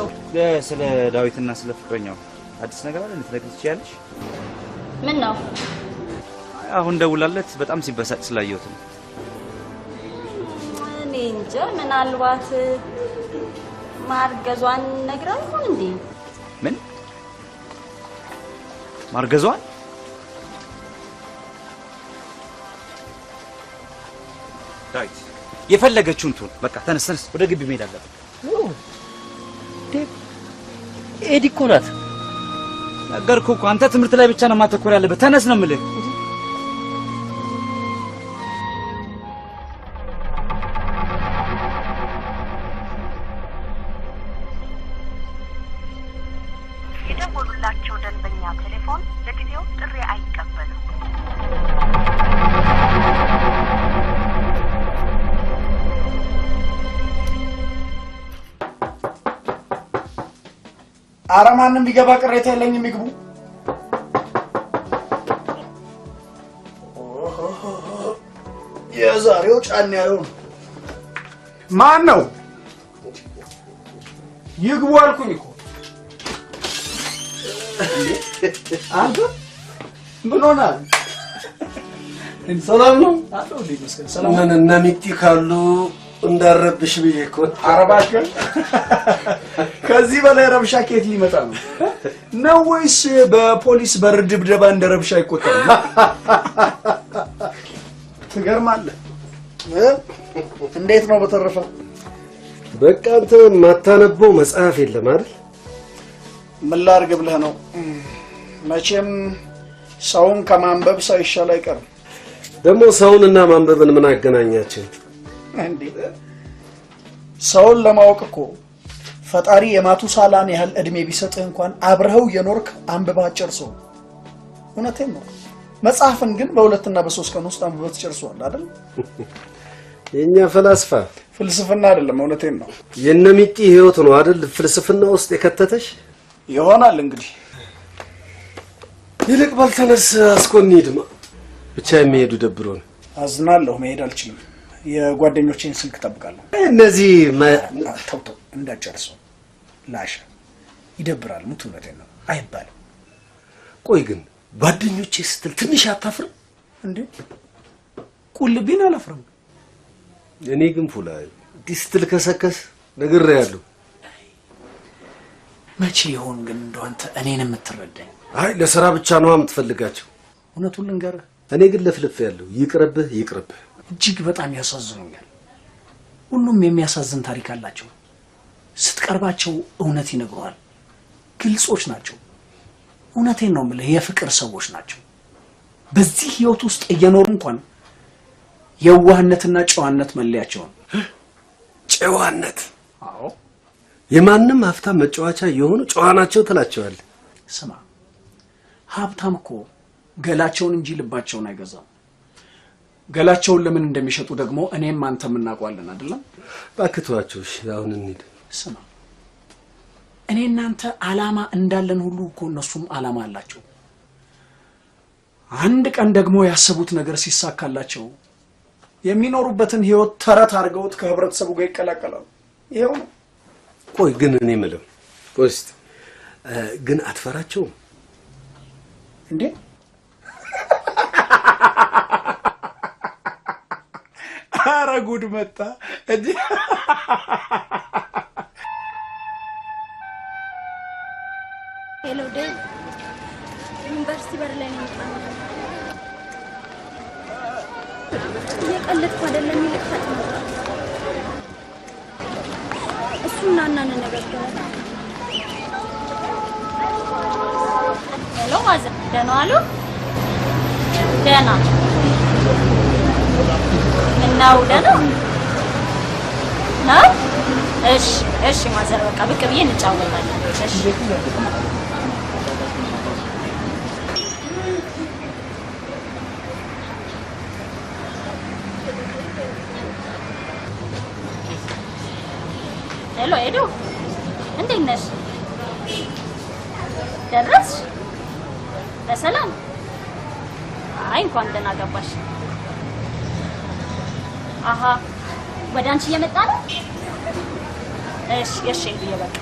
K: ስለ ዳዊትና ስለ ፍቅረኛው አዲስ ነገር አለ ልትነግሪኝ ትችያለሽ?
C: ምን ነው?
K: አሁን ደውላለት በጣም ሲበሳጭ ስላየሁት ነው።
C: እኔ እንጃ፣ ምናልባት ማርገዟን ነግራው ይሆን እንዴ?
K: ምን ማርገዟን? ዳዊት የፈለገችውን ትሁን። በቃ ተነስ ተነስ፣ ወደ ግቢ መሄድ አለብን።
E: ዴቭ ኤዲ እኮ ናት።
P: ነገርኩህ እኮ አንተ ትምህርት ላይ ብቻ ነው ማተኮር ያለብህ። ተነስ ነው የምልህ።
Q: የደወሉላቸው ደንበኛ ቴሌፎን ለጊዜው ጥሪ አይቀበልም።
J: ኧረ ማንም ቢገባ ቅሬታ የለኝም፣ ይግቡ። የዛሬው ጫን ያለው ነው። ማን ነው? ይግቡ አልኩኝ እኮ። አንተ ምን ሆናል?
A: ሰላም ነው?
J: አለሁልህ ይመስገን። ሰላም
A: ምን እነ ሚጢ ካሉ እንዳረብሽ ብዬ እኮ።
J: ኧረ እባክህ ከዚህ በላይ ረብሻ ከየት ሊመጣ ነው? ነው ወይስ በፖሊስ በር ድብደባ እንደ ረብሻ አይቆጠርም? ትገርማለህ። እንዴት ነው በተረፈ?
A: በቃ አንተ የማታነበው መጽሐፍ የለም አይደል?
J: ምን ላድርግ ብለህ ነው? መቼም ሰውን ከማንበብ ሳይሻል አይቀርም።
A: ደግሞ ሰውንና ማንበብን ምን አገናኛቸው?
J: እንዴ ሰውን ለማወቅ እኮ ፈጣሪ የማቱሳላን ያህል እድሜ ቢሰጥህ እንኳን አብረኸው የኖርክ አንብበህ አትጨርሰውም። እውነቴን ነው። መጽሐፍን ግን በ2 እና በ3 ቀን ውስጥ አንብበህ ትጨርሰዋለህ አይደል?
A: የኛ ፈላስፋ
J: ፍልስፍና አይደለም፣ እውነቴን ነው።
A: የነሚጢ ህይወት ነው አይደል ፍልስፍና ውስጥ የከተተሽ?
J: ይሆናል እንግዲህ።
A: ይልቅ ባልተነስ አስኮን ሂድማ። ብቻ የሚሄዱ ደብሮን።
J: አዝናለሁ፣ መሄድ አልችልም። የጓደኞቼን ስልክ እጠብቃለሁ።
A: እነዚህ
J: ተው ተው እንዳጨርሰው ላሻ ይደብራል። ሙት እውነቴን ነው አይባልም።
A: ቆይ ግን ጓደኞቼ ስትል ትንሽ አታፍርም
J: እንዴ? ቁልቢን አላፍርም።
A: እኔ ግን ፉላ እንዲህ ስትል ከሰከስ ነግሬሃለሁ።
J: መቼ ይሆን ግን እንደው አንተ እኔን የምትረዳኝ?
A: አይ ለስራ ብቻ ነዋ የምትፈልጋቸው።
J: እውነቱን ልንገርህ፣
A: እኔ ግን ለፍልፍ ያለው ይቅርብህ፣ ይቅርብህ።
J: እጅግ በጣም ያሳዝኑኛል። ሁሉም የሚያሳዝን ታሪክ አላቸው። ስትቀርባቸው እውነት ይነግሩሃል። ግልጾች ናቸው። እውነቴን ነው የምልህ፣ የፍቅር ሰዎች ናቸው። በዚህ ህይወት ውስጥ እየኖሩ እንኳን የዋህነትና ጨዋነት መለያቸው ነው።
A: ጨዋነት?
J: አዎ።
A: የማንም ሀብታም መጫወቻ የሆኑ ጨዋ ናቸው ትላቸዋለህ።
J: ስማ፣ ሀብታም እኮ ገላቸውን እንጂ ልባቸውን አይገዛም። ገላቸውን ለምን እንደሚሸጡ ደግሞ እኔም አንተም እናውቀዋለን አይደለም?
A: እባክህ ተዋቸው። እሺ አሁን እንሂድ።
J: ስማ፣ እኔ እናንተ አላማ እንዳለን ሁሉ እኮ እነሱም አላማ አላቸው። አንድ ቀን ደግሞ ያሰቡት ነገር ሲሳካላቸው የሚኖሩበትን ህይወት ተረት አድርገውት ከህብረተሰቡ ጋር ይቀላቀላሉ። ይኸው ነው።
A: ቆይ ግን እኔ የምለው፣ ቆይ እስኪ ግን አትፈራቸውም
J: እንዴ? ኧረ ጉድ መጣ እንዴ!
D: Hello ዴቭ፣ ዩኒቨርሲቲ በር ላይ ነው የመጣነው። እየቀለድኩ አይደለም፣ ይልቅ ፈጥነው እሱና እና እንነጋገራለን።
C: Hello mother፣ ደህና ዋሉ? ደህና። ምነው ደህና ነው? እሺ እሺ mother፣ በቃ ብቅ ብዬ እንጫወታለን። እሺ። Hello ኤዱ፣ እንዴት ነሽ? ደረስሽ በሰላም? አይ እንኳን ደህና ገባሽ። አሀ ወደ አንቺ እየመጣ ነው። እሺ እሺ ኤዱዬ፣ በቃ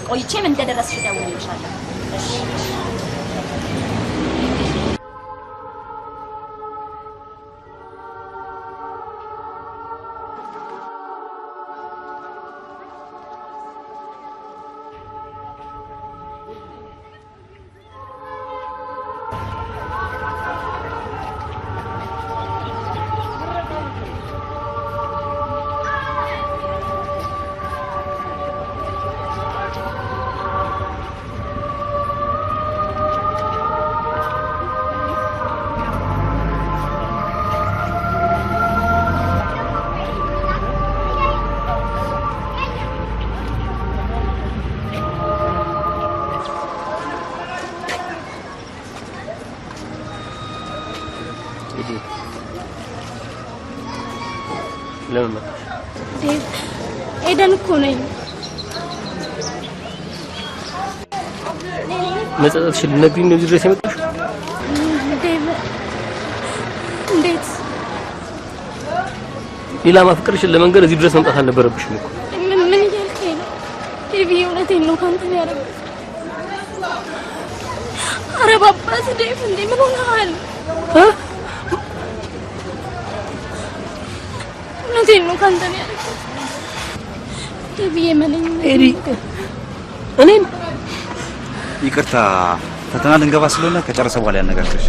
C: ቆይቼም እንደደረስሽ እደውልልሻለሁ። እሺ እሺ።
D: ኤደን እኮ ነኝ።
E: መጸጸትሽን ልትነግሪኝ ነው እዚህ ድረስ የመጣሽው?
D: ዴቭ እንዴት
E: ሌላ ማፍቀርሽን ለመንገር እዚህ ድረስ መምጣት አልነበረብሽም እኮ።
D: ምን እያልከኝ ነው? ዴቭ እውነቴን ነው ካንተ ነው ያደረኩት። ኧረ በአባት ዴቭ እንዴ ምን ሆነሃል? እውነቴን ነው ካንተ ነው ያደረኩት። ዴቭ እመነኝ።
E: ኤዲ እኔን
P: ይቅርታ ፈተና ልንገባ ስለሆነ ከጨረሰ በኋላ ያነጋግርሽ።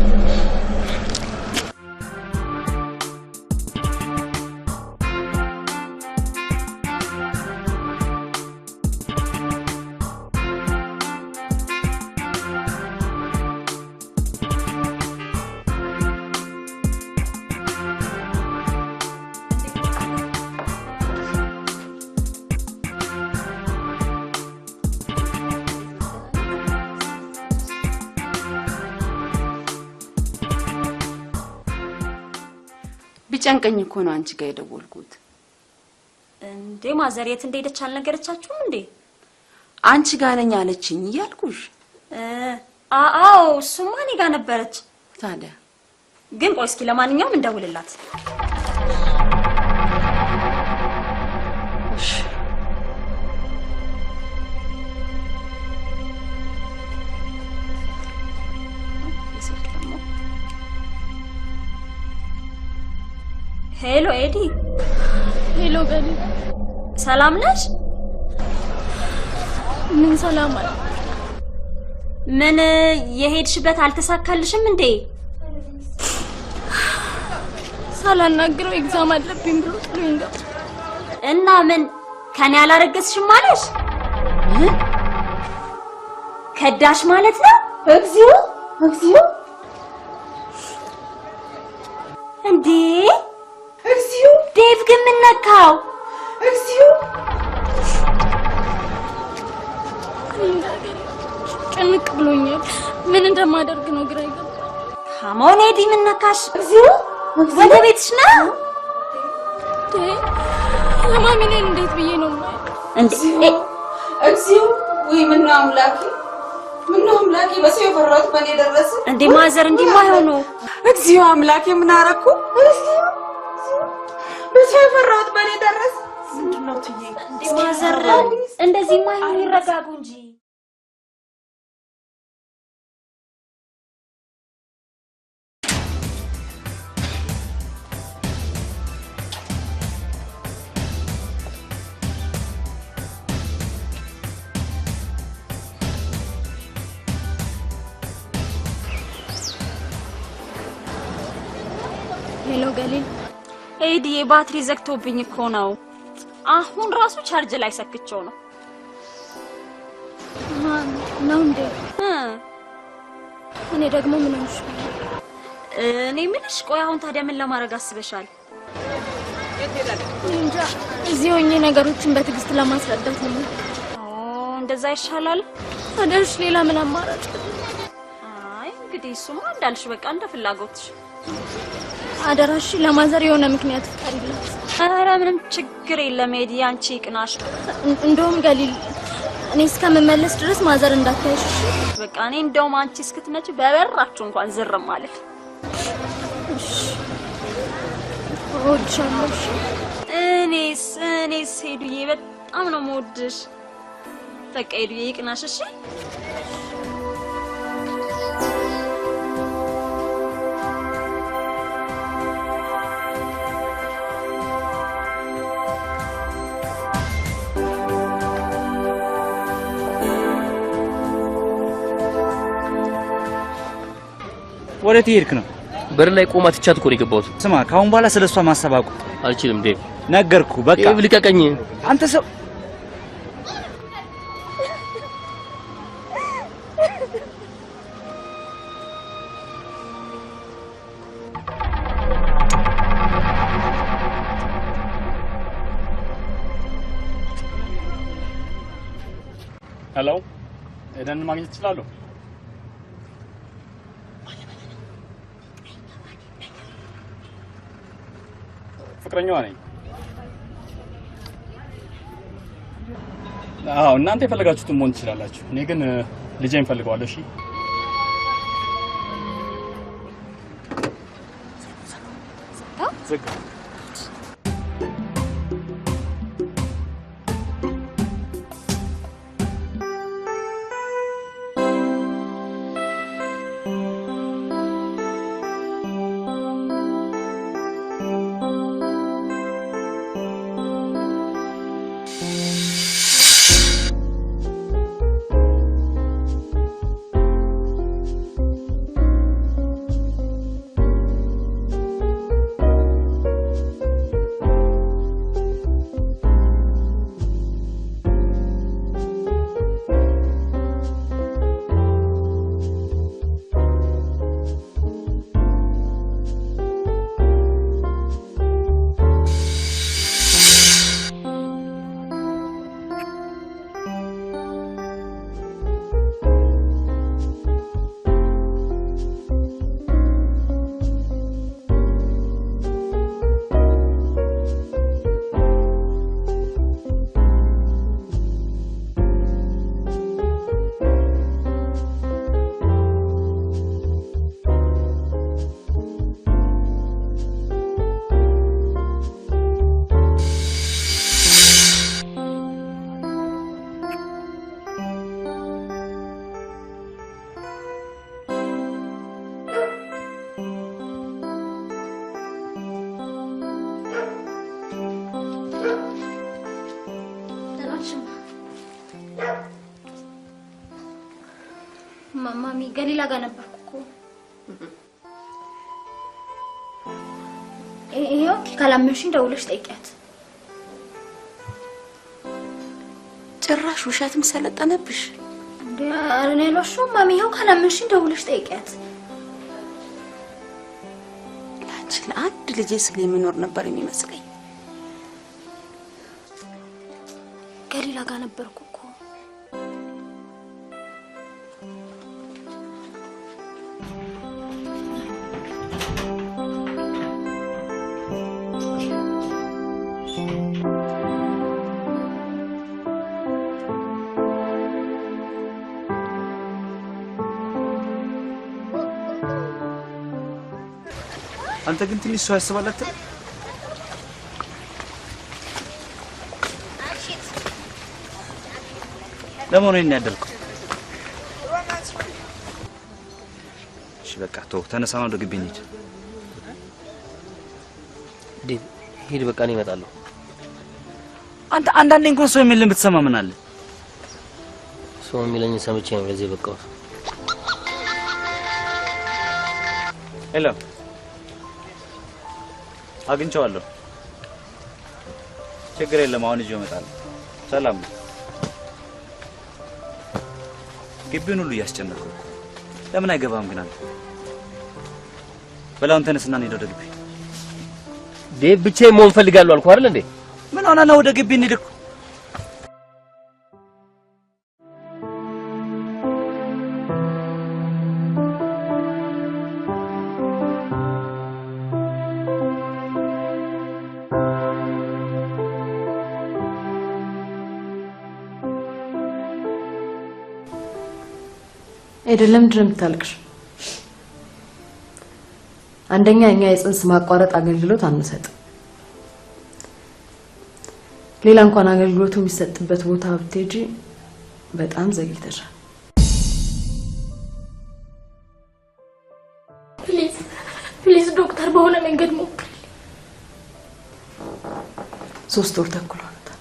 N: ቢጨንቀኝ እኮ ነው አንቺ ጋር የደወልኩት።
C: እንዴ ማዘር የት እንደሄደች አልነገረቻችሁም እንዴ?
N: አንቺ ጋር ነኝ አለችኝ እያልኩሽ።
C: አዎ እሱማ እኔ ጋር ነበረች።
N: ታዲያ
C: ግን ቆይ እስኪ ለማንኛውም እንደውልላት።
N: እሺ
C: Hello ኤዲ።
D: Hello ገሊ፣
C: ሰላም ነሽ?
D: ምን ሰላም አለ?
C: ምን የሄድሽበት አልተሳካልሽም እንዴ?
D: ሳላናግረው exam አለብኝ ብሎ ጥሎኝ ገባ።
C: እና ምን ከኔ አላረገዝሽም አለሽ? ከዳሽ ማለት ነው? እግዚኦ እግዚኦ! እንዴ እግዚኦ! ዴቭ ግን ምን ነካው?
N: እግዚኦ!
D: ጭንቅ ብሎኛል። ምን እንደማደርግ ነው ግራ የገባኝ።
C: Come on ኤዲ፣ ምን ነካሽ? እግዚኦ! ወደ ቤትሽ ነው
D: ለማሚ እኔን እንዴት ብዬ ነው የማየው?
C: እንዴ
N: እግዚኦ! ውይ ምነው አምላኬ፣ ምነው አምላኬ፣ በሰው የፈራሁት በእኔ ደረሰ።
C: እንዴ ማዘር፣ እንዲህ አይሆኑ።
N: እግዚኦ አምላኬ፣ ምን አደረኩ? እግዚኦ በሰው የፈራሁት በእኔ ደረሰ። ምንድን ነው ትዬ?
C: እንዴ ማዘር፣ እንደዚህማ አይሆኑ፣ ይረጋጉ እንጂ።
D: Hello ገሊል።
C: ኤዲዬ ባትሪ ዘግቶብኝ እኮ ነው። አሁን ራሱ ቻርጅ ላይ ሰክቼው ነው።
D: ነው እንዴ? እኔ ደግሞ ምን ሆንሽ?
C: እኔ ምልሽ ቆይ አሁን ታዲያ ምን ለማድረግ አስበሻል?
D: እንጃ እዚህ ሆኜ ነገሮችን በትዕግስት ለማስረዳት ነው።
C: እንደዛ ይሻላል።
D: ታዲያሽ ሌላ ምን አማራጭ?
C: አይ እንግዲህ እሱማ እንዳልሽ በቃ እንደ ፍላጎትሽ።
D: አደራሽ ለማዘር የሆነ ምክንያት ፍጠሪላት።
C: ኧረ ምንም ችግር የለም ኤዲ፣ አንቺ ይቅናሽ።
D: እንደውም ገሊል እኔ እስከምመለስ ድረስ ማዘር እንዳታይሽ።
C: በቃ እኔ እንደውም አንቺ እስክትመጪ በበራችሁ እንኳን ዝር ማለት።
D: እሺ እወድሻለሁ።
C: እኔስ ሄዱዬ በጣም ነው የምወድሽ። በቃ ሄዱዬ ይቅናሽ። እሺ
P: ወዴት እየሄድክ ነው?
E: በር ላይ ቆማ ትቻት እኮ ነው የገባሁት።
P: ስማ ከአሁን በኋላ ስለ እሷ ማሰብ አቁም።
E: አልችልም ዴቭ።
P: ነገርኩህ በቃ።
E: ዴቭ ልቀቀኝ።
P: አንተ ሰው
R: Hello፣ ኤደንን ማግኘት እችላለሁ? ፍቅረኛዋ ነኝ። አዎ እናንተ የፈለጋችሁትን መሆን ትችላላችሁ። እኔ ግን ልጄን ፈልገዋለሁ። እሺ ዘጋ።
D: ማሚ ገሊላ ጋር ነበርኩ እኮ። ይኸው ካላመንሽኝ ደውለሽ ጠይቂያት።
N: ጭራሽ ውሸትም ሰለጠነብሽ።
D: እንዴ ኧረ እኔ አልዋሸሁም ማሚ። ይኸው ካላመንሽኝ ደውለሽ ጠይቂያት።
N: ለአንቺ ለአንድ ልጄ ስል የምኖር ነበር የሚመስለኝ።
D: ገሊላ ጋር ነበርኩ እኮ።
P: አንተ ግን ትንሽ ሰው ያስባል አትልም? ለመሆኑ ይሄን ያደርኩት? እሺ በቃ ተው፣ ተነሳና ወደ ግቢ እንሂድ።
E: ዴቭ ሂድ፣ በቃ እኔ እመጣለሁ።
P: አንተ አንዳንዴ እንኳን ሰው የሚልህን ብትሰማ ምን አለ?
E: ሰው የሚለኝን ሰምቼ ነው ለዚህ የበቃሁት።
P: Hello፣ አግኝቼዋለሁ። ችግር የለም፣ አሁን ይዤው እመጣለሁ። ሰላም ነው። ግቢውን ሁሉ እያስጨነቅኩ እኮ። ለምን አይገባም ግን አንተ? በል አሁን ተነስና እንሂድ ወደ ግቢ።
E: ዴቭ ብቻዬን መሆን እፈልጋለሁ አልኩህ አይደል እንዴ?
P: ምን ሆነህ ነው? ወደ ግቢ እንሂድ እኮ።
M: ኤደን ለምንድን ነው የምታለቅሽው? አንደኛ እኛ የጽንስ ማቋረጥ አገልግሎት አንሰጥም። ሌላ እንኳን አገልግሎቱ የሚሰጥበት ቦታ ብትሄጂ በጣም ዘግይተሻል።
D: Please please ዶክተር በሆነ መንገድ ሞክሪ።
M: 3 ወር ተኩል ሆኖታል።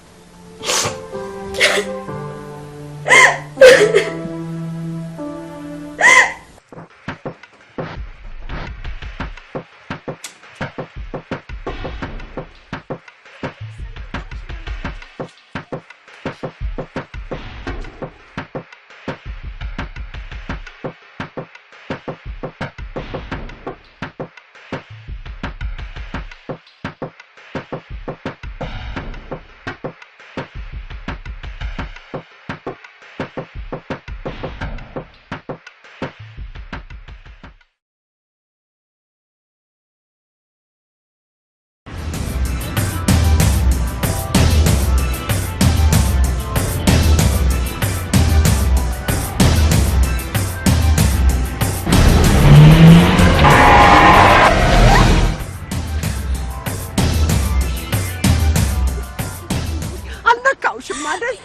F: አልነካውሽም አይደል?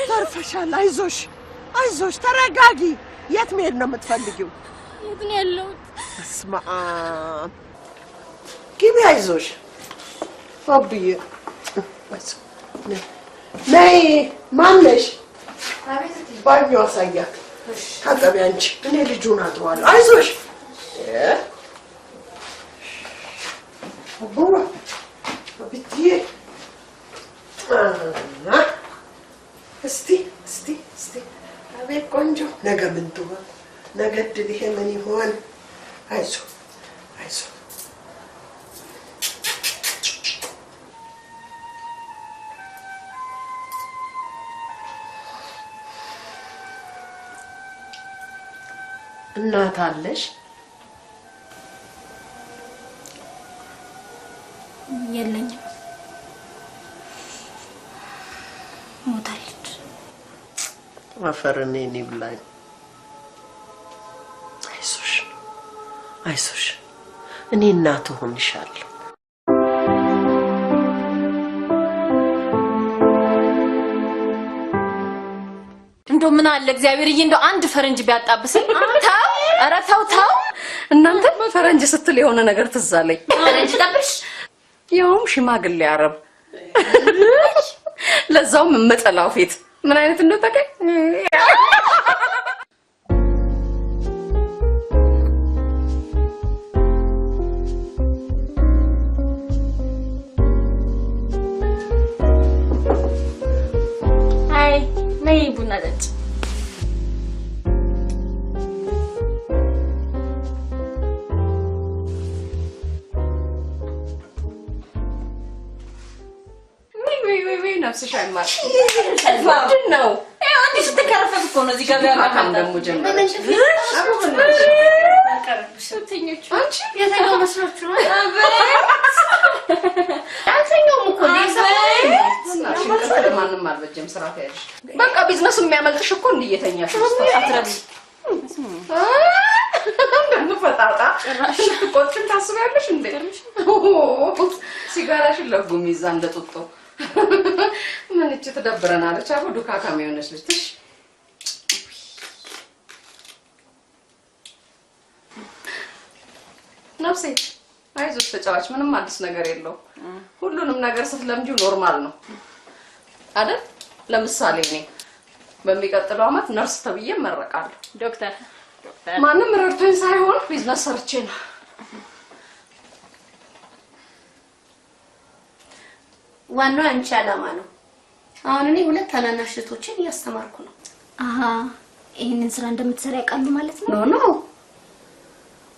F: ተርፈሻል። አይዞሽ አይዞሽ፣ ተረጋጊ። የት መሄድ ነው የምትፈልጊው?
D: የት ነው ያለሁት?
F: በስመ አብ ግቢ። አይዞሽ አብዬ፣ ነይ። ማነሽ? ባኞ አሳያት። ታጠቢ አንቺ፣ እኔ ልጁን አጥባለሁ። አይዞሽ አቡዋ አብትዬ። እስቲ እስቲ እስቲ፣ አቤት ቆንጆ። ነገ ምን ትሆን? ነገ እድል ይሄ ምን ይሆን? አይዞ አይዞ። እናት አለሽ?
D: የለኝም፣ ሞታለች።
F: አፈር እኔን ይብላኝ። አይዞሽ አይዞሽ፣ እኔ እናት እሆንሻለሁ።
O: እንደው ምን አለ እግዚአብሔርዬ፣ እንደው አንድ ፈረንጅ ቢያጣብስኝ። ተው፣ ኧረ ተው ተው።
M: እናንተ ፈረንጅ ስትል የሆነ ነገር ትዝ አለኝ።
H: ፈረንጅ ጠብሽ፣
M: ያውም ሽማግሌ አረብ፣ ለዛውም መጠላው ፊት ምን አይነት እንደው ታውቂ።
O: አይ ነይ ቡና ጠጭ።
M: ወይ ወይ ወይ፣ ነፍስሽ አይማር። ምንድን ነው?
O: ይኸው እንዲህ ስትከረፈፍ እኮ ነው እዚህ ገበያ
M: ካካም ደግሞ ጀመረች።
O: አንቺ
H: የተኛው መስሏችሁ ነው? አልተኛውም እኮ
M: ማንም አልበጀም። ስራ ተያዥ። በቃ ቢዝነሱ የሚያመልጥሽ እኮ እንዲህ እየተኛሽ ነው። ደግሞ ፈጣጣ ልትቆጭም ታስቢያለሽ እንዴ? ሲጋራሽን ለጉም ይዛ እንደ ጡጦ ምን እቺ ትደብረናለች። አቦ ዱካካም የሆነች ልጅ ትሽ ነፍሴ አይዞሽ ተጫዋች፣ ምንም አዲስ ነገር የለውም። ሁሉንም ነገር ስትለምጂው normal ነው አይደል? ለምሳሌ እኔ በሚቀጥለው አመት ነርስ ተብዬ እመረቃለሁ።
C: ዶክተር
M: ማንም ረድቶኝ ሳይሆን ቢዝነስ ሰርቼ ነው።
H: ዋናው አንቺ ዓላማ ነው። አሁን እኔ ሁለት ታናናሽ እህቶችን እያስተማርኩ ነው።
D: አሀ፣ ይህንን ስራ እንደምትሰራ ያውቃሉ ማለት ነው?
H: No no፣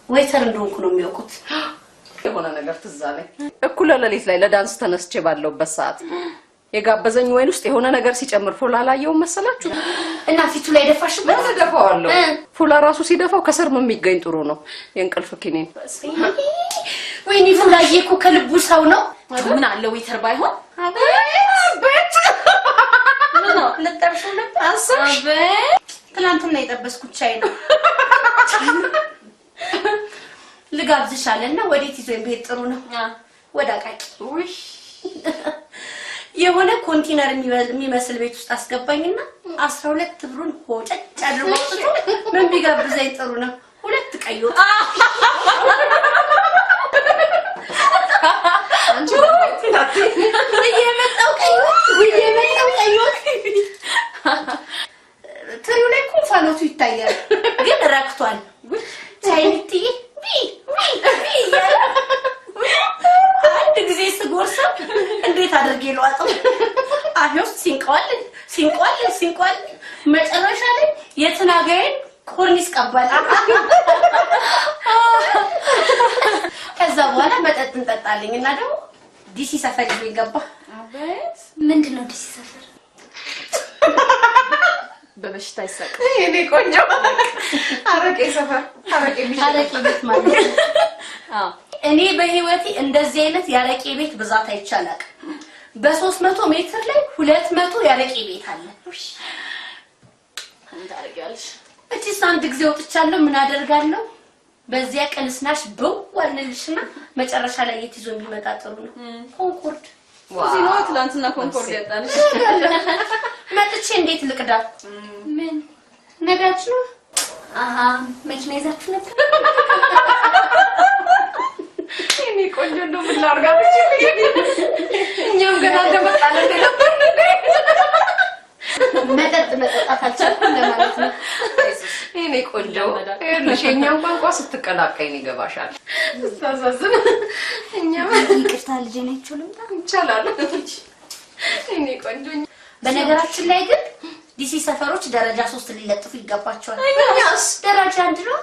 H: waiter እንደሆንኩ ነው የሚያውቁት።
M: የሆነ ነገር ትዝ አለኝ። እኩለ ሌሊት ላይ ለዳንስ ተነስቼ ባለሁበት ሰዓት የጋበዘኝ ወይን ውስጥ የሆነ ነገር ሲጨምር ፎላ አላየሁም መሰላችሁ?
H: እና ፊቱ ላይ ደፋሽበት?
M: ምን እደፋዋለሁ? ፎላ ራሱ ሲደፋው ከስር የሚገኝ ጥሩ ነው። የእንቅልፍ ኪኒን።
H: ወይኔ ፎላዬ እኮ ከልቡ ሰው ነው።
O: ምን አለ waiter ባይሆን።
M: አቤት
H: ምን ነው ልጠብሽው ነበር?
M: አሰብሽ?
H: ትናንትና የጠበስኩት ቻይ ነው። ልጋብዝሽ አለና ወዴት ይዞኝ ብሄድ ጥሩ ነው? ወደ አቃቂ። የሆነ ኮንቲነር የሚመስል ቤት ውስጥ አስገባኝና 12 ብሩን ሆጨጭ አድርጎ አውጥቶ ምን ቢጋብዘኝ ጥሩ ነው? ሁለት ቀይ ወጥ። እየመጣው ቀይ ወጥ፣ እየመጣው ቀይ ወጥ። ትሪው ላይ እኮ እንፋሎቱ ይታያል፣ ግን ረክቷል። ቻይኒትዬ ቢ ቢ ቢ እያለ አንድ ጊዜ ስጎርሰው እንዴት አድርጌ ልዋጠው? አፌ ውስጥ ሲንቀዋልን ሲንቀዋልን ሲንቀዋልን መጨረሻ ላይ የትናጋዬን ኮርኒስ ቀባል። ከዛ በኋላ መጠጥ እንጠጣልኝ እና ደግሞ ዲሲ ሰፈር ይዞኝ ገባ።
D: ምንድን ነው ዲሲ ሰፈር?
O: በበሽታ ይሳቅ።
M: የኔ ቆንጆ አረቄ ሰፈር፣ አረቄ
H: አረቄ ቤት ማለት ነው። እኔ በህይወቴ እንደዚህ አይነት የአረቄ ቤት ብዛት አይቼ አላውቅም። በ300 ሜትር ላይ 200 የአረቄ ቤት አለ።
O: ምን ታደርጊያለሽ?
H: እቺስ አንድ ጊዜ ወጥቻለሁ። ምን አደርጋለሁ? በዚያ ቀን ስናሽ ብው አልንልሽና መጨረሻ ላይ የት ይዞ የሚመጣ ጥሩ ነው? ኮንኮርድ።
O: እዚህ ነዋ ትናንትና ኮንኮርድ ያጣንሽ።
H: መጥቼ እንዴት ልቅዳ?
D: ምን ነዳጅ ነው? አሃ፣ መኪና ይዛችሁ ነበር?
M: የኔ ቆንጆ እንደው ምን ላድርጋት? እኛም ገና እንደመጣን እንደ ነበር እንዴ?
H: መጠጥ መጠጣት አልቻልኩም ለማለት ነው።
M: የኔ ቆንጆ ይኸውልሽ የእኛን ቋንቋ ስትቀላቀይ ነው ይገባሻል። ስታሳዝን እኛም
D: ይቅርታ ልጄ ነችው ልምጣ?
M: ይቻላል። የኔ ቆንጆ
H: በነገራችን ላይ ግን ዲሲ ሰፈሮች ደረጃ 3 ሊለጥፉ ይገባቸዋል።
M: እኛስ?
H: ደረጃ 1 ነው።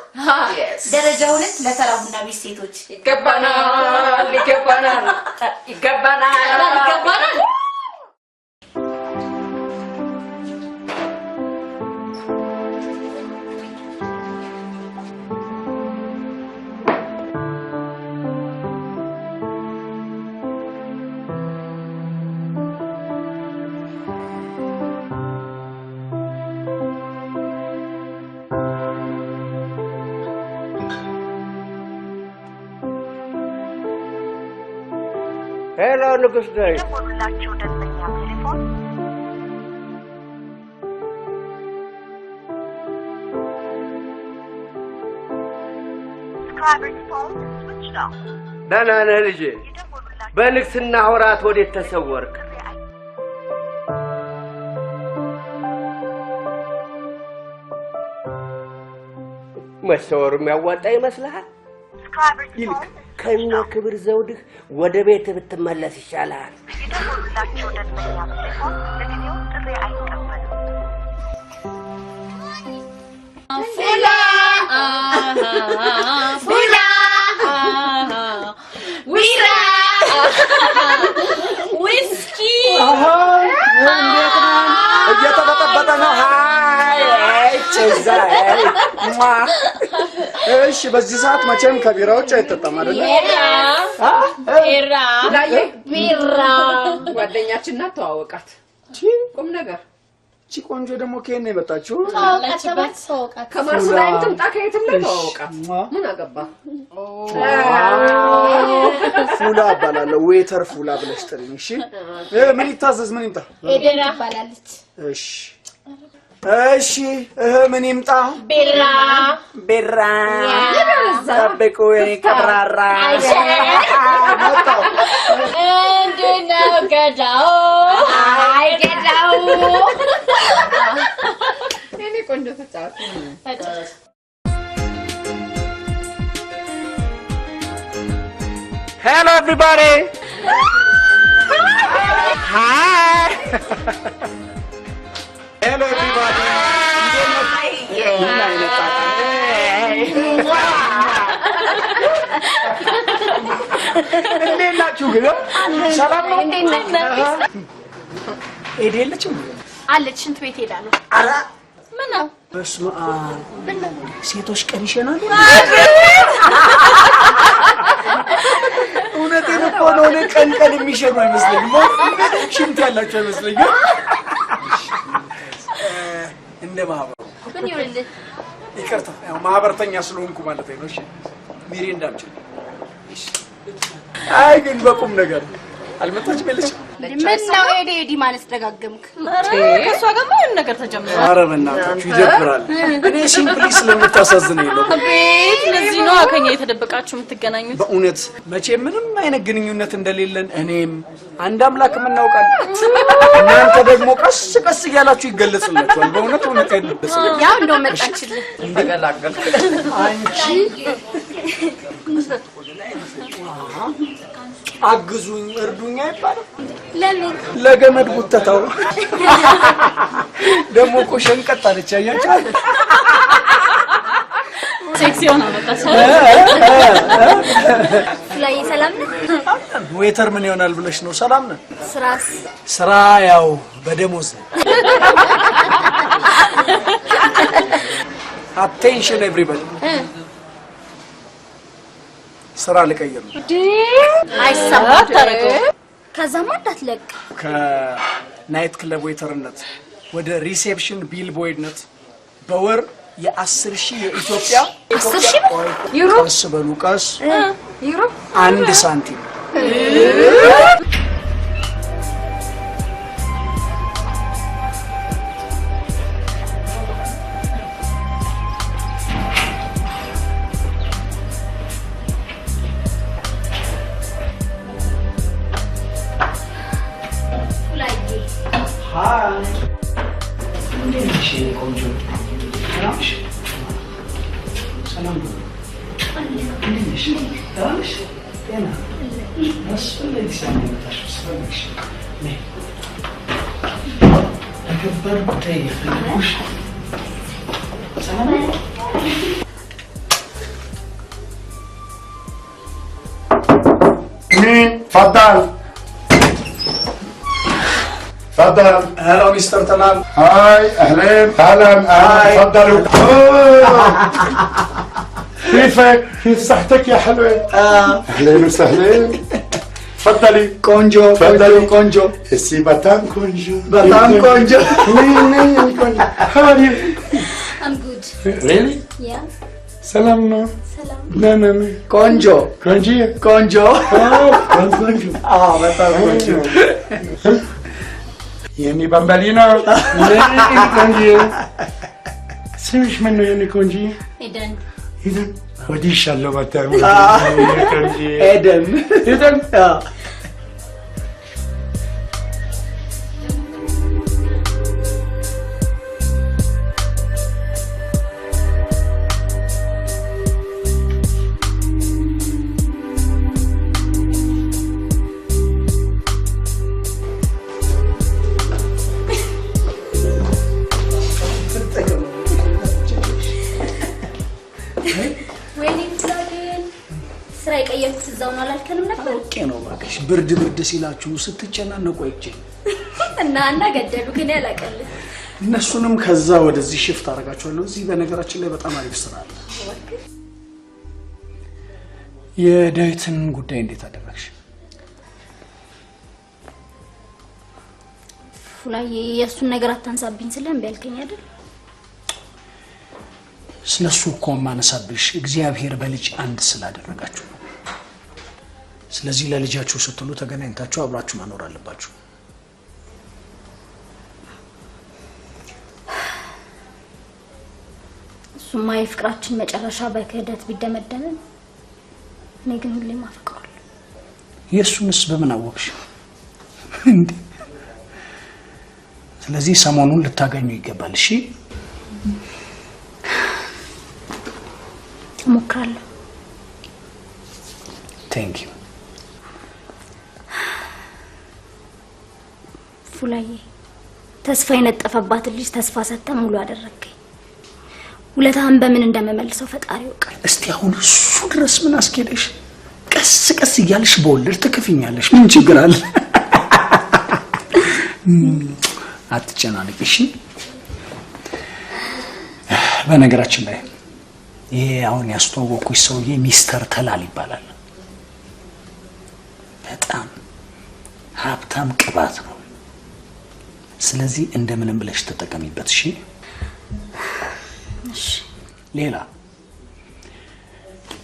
H: ደረጃ 2 ለተራ ቡና ቤት ሴቶች
M: ይገባናል፣ ይገባናል፣ ይገባናል፣
O: ይገባናል።
G: Hello ንጉስ ነኝ።
Q: የደወሉላቸው ደንበኛ ቴሌፎን Subscriber's phone is switched off.
G: ደህና ነህ ልጄ? በንግስና ወራት ወዴት ተሰወርክ? መሰወሩ የሚያዋጣ ይመስልሃል?
Q: Subscriber's
G: ይልቅ
Q: phone is
G: ከነ ክብር ዘውድህ ወደ ቤት ብትመለስ ይሻልሃል።
Q: የደወሉላቸው ደንበኛ ቴሌፎን ለጊዜው ጥሪ አይቀበልም።
O: ፉላ ፉላ ዊራ ዊስኪ
S: እንዴት ነን? እየተበጠበጠ ነው። ሀይ አይ ጭዛ አይ ሟ። እሺ፣ በዚህ ሰዓት መቼም ከቢራ ውጭ አይጠጣም አይደለ?
O: ቢራ
M: ቢራ ጓደኛችን ናት፣ ተዋወቃት። ቁም ነገር
S: እቺ ቆንጆ ደግሞ ከየት ነው የመጣችው?
M: ከማርስ ላይም ትምጣ ከየትም ላይ ተዋወቃት። ምን አገባ?
S: ፉላ እባላለሁ። Waiter ፉላ ብለሽ ጥሪኝ። እሺ፣ ምን ይታዘዝ? ምን ይምጣ?
H: ኤደን ትባላለች።
S: እሺ፣ እሺ፣ እህ ምን ይምጣ?
H: ቢራ
S: ቢራ። ጠብቁ የኔ ቀብራራ። መጣሁ።
O: እንዴት ነው ገዳው?
H: አይ ገዳው
M: የኔ ቆንጆ ተጫወት።
S: Hello everybody. Hi. Hello everybody. ምን አይነት ጣጣ? እንዴት ናችሁ ግን? ሰላም ነው? ኤዲ የለችም?
H: አለች፣ ሽንት ቤት ሄዳ ነው።
S: ኧረ
O: ምን ነው?
J: በስመ አብ፣ ሴቶች ቀን ይሸናሉ።
S: እውነቴን እኮ ነው። እኔ ቀን ቀን የሚሸኑ አይመስለኝም። ሽንት ያላቸው አይመስለኝም። እንደ ማህበሩ
H: ምን ይሁንልህ?
S: ይቅርታ፣ ያው ማህበርተኛ ስለሆንኩ ማለት ነው። እሺ ሚሪንዳ አምጪልኝ። አይ ግን በቁም ነገር አልመጣችም የለችም?
H: ምን ነው ኤዲ ኤዲ ማለት ደጋገምክ?
O: ከእሷ ጋርማ የሆነ ነገር ተጀምሯል።
S: ኧረ በእናታችሁ ይደብራል። እኔ simply ስለምታሳዝነኝ ነው።
O: አቤት፣ ለዚህ ነው ከኛ የተደበቃችሁ የምትገናኙት።
S: በእውነት መቼ ምንም አይነት ግንኙነት እንደሌለን እኔም አንድ አምላክ እናውቃለን። እናንተ ደግሞ ቀስ ቀስ እያላችሁ ይገለጽላችኋል። በእውነት እውነት
H: ያው እንደው መጣችልህ።
M: ተገላገልክ።
S: አንቺ አግዙኝ እርዱኝ አይባልም።
D: ለምን?
S: ለገመድ ጉተታው ደግሞ እኮ ሸንቀጥ አለች። አያችኋል?
O: ሴክሲ ሆና መጣች።
D: ፍላዬ ሰላም ነህ?
S: Waiter ምን ይሆናል ብለሽ ነው? ሰላም ነን።
D: ስራስ?
S: ስራ ያው በደሞዝ ነው። Attention everybody፣ ስራ ልቀይር ነው።
D: አይሰማም። ከዛማ እንዳትለቅ።
S: ከ night club waiter ነት ወደ reception bell boy ነት በወር የ10,000 የኢትዮጵያ
D: 10,000 ብር?
M: ዩሮ?
S: ቀስ በሉ ቀስ።
M: ዩሮ
S: 1 ሳንቲም።
J: እንዴት ነሽ የኔ ቆንጆ? ሰላም ነሽ? ሰላም ነው። እንዴት ነሽ? ደህና ነሽ? ጤና አስፈላጊ ሰዓት ነው የመጣሽው። ስፈልግሽ ነይ። ለከባድ ጉዳይ የፈለኩሽ። ሰላም ነው?
S: مين؟ تفضل تفضل.
J: Hello mister ተላል።
S: Hi، اهلين، اهلا اهلا، تفضلوا. أوه. كيفك؟ كيف صحتك يا حلوة؟ اهلين وسهلين، تفضلي.
J: ቆንጆ
S: تفضلي.
J: ቆንጆ
S: سي በጣም ቆንጆ.
J: በጣም ቆንጆ።
S: ቆንጆ. How are you?
D: I'm good.
S: Really?
D: Yeah.
S: ሰላም ነው?
D: ሰላም።
S: ደህና ነኝ።
J: ቆንጆ።
S: ቆንጆ።
J: ቆንጆ።
S: ቆንጆ።
J: አዎ በጣም ቆንጆ።
S: የኔ ባምባሊና፣ ቆንጆ። ስምሽ ምን ነው የኔ ቆንጆ?
D: ኤደን።
S: ኤደን። ወዲሻለሁ በጣም ቆንጆ።
J: ኤደን።
S: ኤደን።
D: ወይኔ ግን ስራ የቀየርኩት እዛው ነው አላልከንም ነበር?
J: አውቄ ነው እባክሽ። ብርድ ብርድ ሲላችሁ ስትጨናነቁ አይቼ
D: እና ገደሉ ግን ያላቀልህ።
J: እነሱንም ከዛ ወደዚህ shift አደርጋቸዋለሁ። እዚህ በነገራችን ላይ በጣም አሪፍ ስራ አለ። የዳዊትን ጉዳይ እንዴት አደረግሽ?
D: ፉላዬ የእሱን ነገር አታንሳብኝ ስለ እምቢ አልከኝ አይደል?
J: ስለሱ እኮ የማነሳብሽ እግዚአብሔር በልጅ አንድ ስላደረጋችሁ ነው። ስለዚህ ለልጃችሁ ስትሉ ተገናኝታችሁ አብራችሁ መኖር አለባችሁ።
D: እሱማ የፍቅራችን መጨረሻ በክህደት ቢደመደምም እኔ ግን ሁሌም አፈቅረዋለሁ።
J: የእሱንስ በምን አወቅሽ እንዴ? ስለዚህ ሰሞኑን ልታገኙ ይገባል። እሺ?
D: እሞክራለሁ።
J: Thank you.
D: ፉላዬ ተስፋ የነጠፈባትን ልጅ ተስፋ ሰጥተህ ሙሉ አደረግከኝ። ውለታህን በምን እንደምመልሰው ፈጣሪ ያውቃል።
J: እስቲ አሁን እሱ ድረስ ምን አስኬደሽ? ቀስ ቀስ እያልሽ በወለድ ትክፍኛለሽ። ምን ችግር አለ? አትጨናነቂ እሺ። በነገራችን ላይ ይሄ አሁን ያስተዋወቅኩሽ ሰውዬ ሚስተር ተላል ይባላል። በጣም ሀብታም ቅባት ነው። ስለዚህ እንደምንም ብለሽ ተጠቀሚበት እሺ።
D: እሺ።
J: ሌላ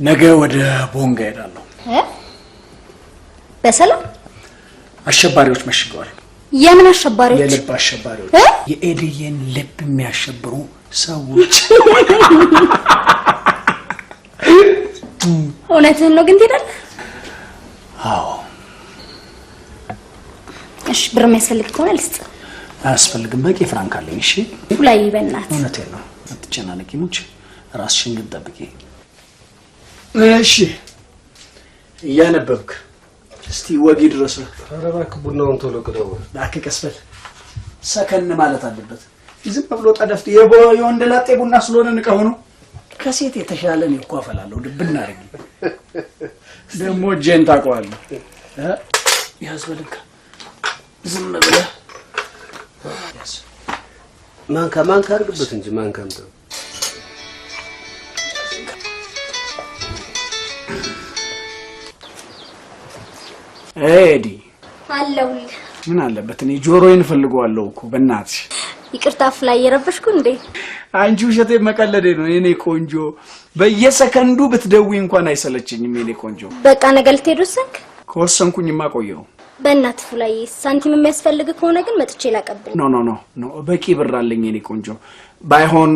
J: ነገ ወደ ቦንጋ እሄዳለሁ።
D: እ? በሰላም?
J: አሸባሪዎች መሽገዋል።
D: የምን አሸባሪዎች?
J: የልብ አሸባሪዎች።
D: እ?
J: የኤድዬን ልብ የሚያሸብሩ ሰዎች።
D: እውነትህን ነው ግን ትሄዳለህ?
J: አዎ።
D: እሺ ብር የሚያስፈልግ ከሆነ ልስጥ።
J: አያስፈልግም፣ በቂ ፍራንክ አለኝ። እሺ።
D: ፉላዬ በእናትህ።
J: እውነቴን ነው። አትጨናነቂ ሙች፣ ራስሽን ግን ጠብቂ። እሺ እያነበብክ እስቲ ወጊ ድረስ።
A: ኧረ እባክህ ቡናውን ቶሎ ቅደው።
J: እባክህ ቀስ በል፣ ሰከን ማለት አለበት። ዝም ብሎ ጠደፍት የወንድ ላጤ ቡና ስለሆነ ንቀው ነው። ከሴት የተሻለ እኔ እኮ አፈላለሁ። ድብና አድርጊ ደግሞ እጄን ታውቀዋለህ። ያዝ በልንካ፣ ዝም ብለህ ያዝ።
A: ማንካ ማንካ አድርግበት እንጂ ማንካ አምጣ።
J: ኤዲ።
D: አለሁልህ።
J: ምን አለበት? እኔ ጆሮዬን እፈልገዋለሁ እኮ በእናትሽ።
D: ይቅርታ ፉላዬ የረበሽኩ እንዴ?
J: አንቺ ውሸቴ መቀለዴ ነው የኔ ቆንጆ። በየሰከንዱ ብትደውይ እንኳን አይሰለችኝም የኔ ቆንጆ።
D: በቃ ነገ ልትሄድ ወሰንክ?
J: ከወሰንኩኝማ ቆየሁ።
D: በእናትህ ፉላዬ ሳንቲም የሚያስፈልግ ከሆነ ግን መጥቼ ላቀብል።
J: No, no, no, no፣ በቂ ብር አለኝ የኔ ቆንጆ። ባይሆን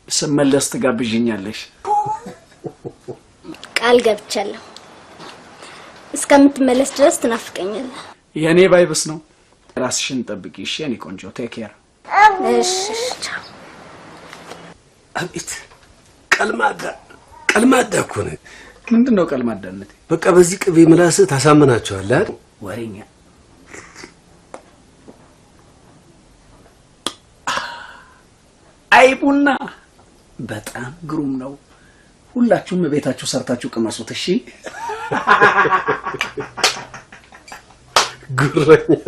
J: ስመለስ ትጋብዥኛለሽ።
D: ቃል ገብቻለሁ። እስከምትመለስ ድረስ ትናፍቀኛለህ።
J: የኔ ባይብስ ነው። ራስሽን ጠብቂ እሺ የኔ ቆንጆ። Take care.
D: እሺ ቻው።
A: አቤት ቀልማዳ ቀልማዳ እኮ ነህ።
J: ምንድነው ቀልማዳነት?
A: በቃ በዚህ ቅቤ ምላስህ ታሳምናቸዋለህ አይደል?
J: ወሬኛ አይ ቡና በጣም ግሩም ነው። ሁላችሁም ቤታችሁ ሰርታችሁ ቅመሱት። እሺ
A: ጉረኛ።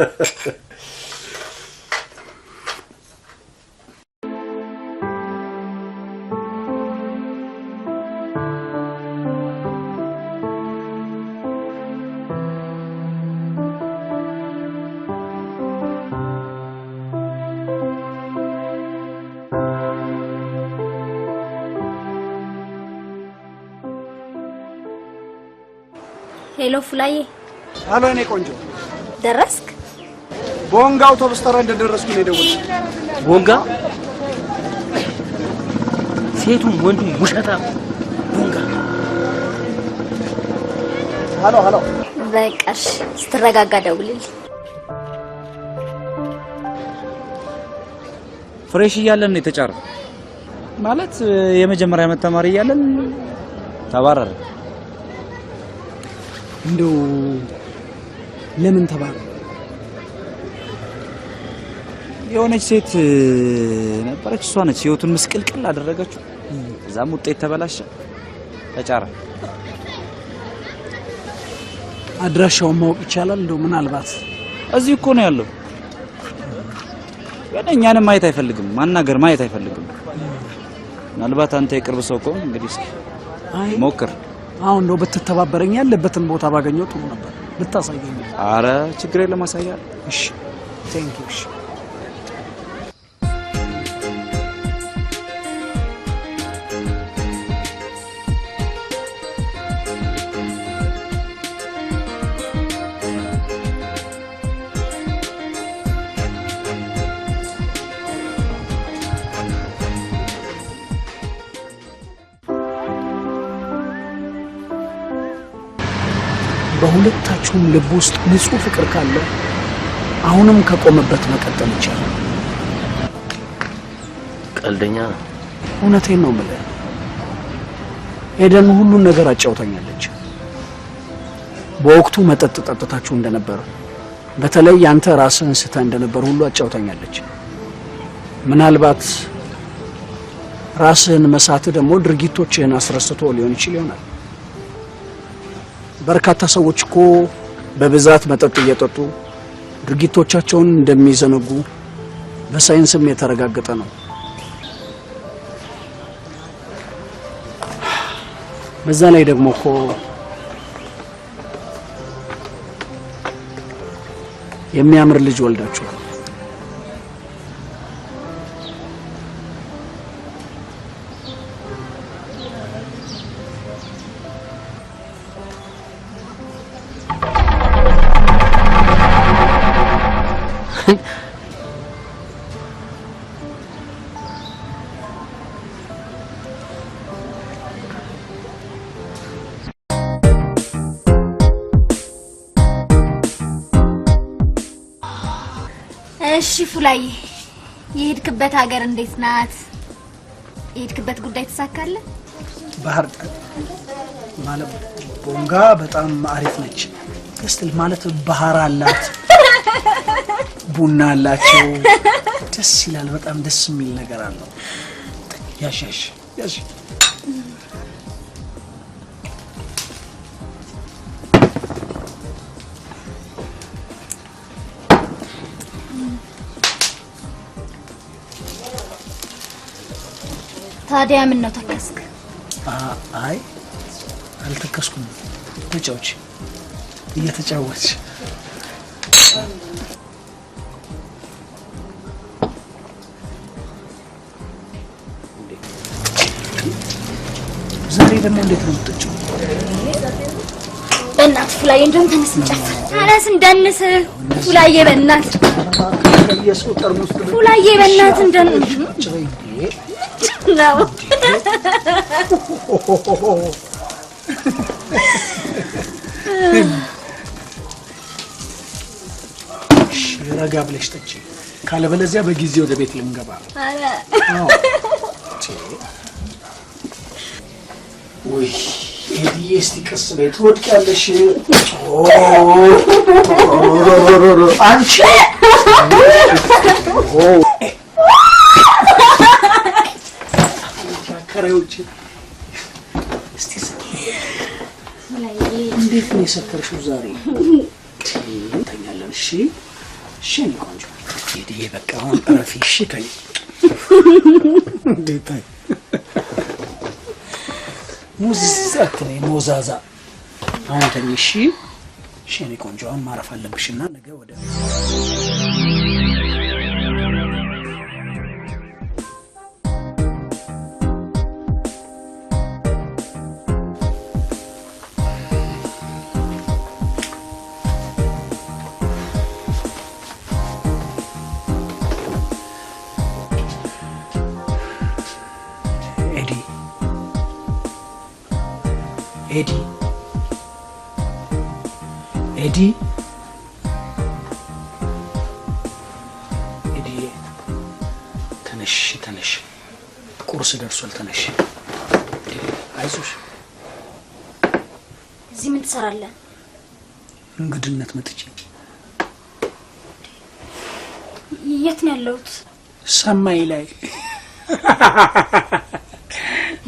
D: Hello ፉላዬ።
S: አሎ የኔ ቆንጆ፣
D: ደረስክ?
S: ቦንጋ አውቶቡስ ተራ እንደደረስኩ ነው የደወልኩት።
E: ቦንጋ ሴቱም ወንዱም ውሸታ ቦንጋ።
S: ሀሎ ሀሎ።
D: በቃ እሺ፣ ስትረጋጋ ደውልልኝ።
P: Fresh እያለን ነው የተጫረው። ማለት የመጀመሪያ ዓመት ተማሪ እያለን ተባረረ።
J: እንደው ለምን ተባረ?
P: የሆነች ሴት ነበረች፣ እሷ ነች ህይወቱን ምስቅልቅል አደረገችው። እዛም ውጤት ተበላሸ፣ ተጫረ።
J: አድራሻውን ማወቅ ይቻላል? እንደው ምናልባት
P: እዚህ እኮ ነው ያለው። ግን እኛንም ማየት አይፈልግም፣ ማናገር ማየት አይፈልግም። ምናልባት አንተ የቅርብ ሰው ከሆንክ እንግዲህ እስኪ ሞክር።
J: አሁን እንደው ብትተባበረኝ ያለበትን ቦታ ባገኘው ጥሩ ነበር፣ ብታሳየኝ።
P: አረ ችግር የለም አሳያለሁ።
J: እሺ thank you። እሺ በሁለታችሁም ልብ ውስጥ ንጹህ ፍቅር ካለ አሁንም ከቆመበት መቀጠል ይቻላል።
E: ቀልደኛ ነው።
J: እውነቴን ነው የምልህ። ኤደን ሁሉን ነገር አጫውታኛለች። በወቅቱ መጠጥ ጠጥታችሁ እንደነበር፣ በተለይ አንተ ራስህን ስተህ እንደነበር ሁሉ አጫውታኛለች። ምናልባት ራስህን መሳት ደግሞ ድርጊቶችህን አስረስቶ ሊሆን ይችል ይሆናል። በርካታ ሰዎች እኮ በብዛት መጠጥ እየጠጡ ድርጊቶቻቸውን እንደሚዘነጉ በሳይንስም የተረጋገጠ ነው። በዛ ላይ ደግሞ እኮ የሚያምር ልጅ ወልዳችኋል።
D: እሺ ፉላዬ፣ የሄድክበት ሀገር እንዴት ናት? የሄድክበት ጉዳይ ተሳካለ?
J: ባህር ማለት ቦንጋ በጣም አሪፍ ነች። ደስ ማለት ባህር አላት፣ ቡና አላቸው። ደስ ይላል። በጣም ደስ የሚል ነገር አለው። ያሽ ያሽ ያሽ
D: ታዲያ ምን ነው ተከስክ?
J: አይ አልተከስኩም። ተጫውች እየተጫወች ዛሬ ደግሞ እንዴት ነው የምትጠጪው?
D: በእናትህ ፉላዬ፣ እንደውም ተነስ እንጨፍር። ተነስ እንደንስ ፉላዬ፣ በእናትህ ፉላዬ፣ በእናትህ እንደንስ ነው።
J: ረጋ ብለሽ ጠጪ። ካለበለዚያ በጊዜ ወደ ቤት ልንገባ ነው።
D: ኧረ
J: አዎ። ውይ ኤዲዬ፣ እስቲ ቀስ በይ ትወድቂያለሽ። አንቺ አከራዮች፣ እስቲ እንዴት ነው የሰከርሽው ዛሬ? እንተኛለን። እሺ እሺ፣ የእኔ ቆንጆ ኤዲዬ፣ በቃ አሁን እረፊ። እሺ ተኝ። እንዴት አይ ሙዝ አትበይ፣ ሞዛዛ። አሁን ተኝ። እሺ እሺ፣ የእኔ ቆንጆ፣ አሁን ማረፍ አለብሽና ነገ ወደ ኤዲ ኤዲ ኤዲ ኤዲ፣ ተነሽ ተነሽ፣ ቁርስ ደርሷል። ተነሽ፣ አይዞሽ።
D: እዚህ ምን ትሰራለህ?
J: እንግድነት መጥቼ።
D: የት ነው ያለሁት?
J: ሰማይ ላይ።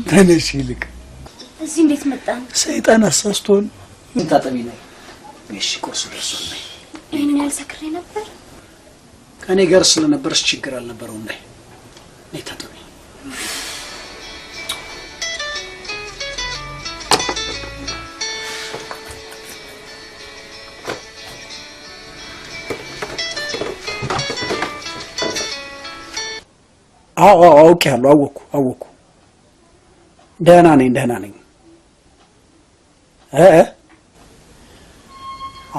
J: ተነሽ ይልቅ።
D: እዚህ እንዴት መጣን?
J: ሰይጣን አሳስቶን። ታጠቢ ነይ። እሺ ቁርስ ደርሷል። ነይ።
D: ይህን ያህል ሰክሬ ነበር።
J: ከእኔ ጋር ስለነበረች ችግር አልነበረውም። ነይ ነይ፣ ታጠቢ። አዎ አዎ፣ አውቄያለሁ። አወኩ አወኩ። ደህና ነኝ ደህና ነኝ። እ እ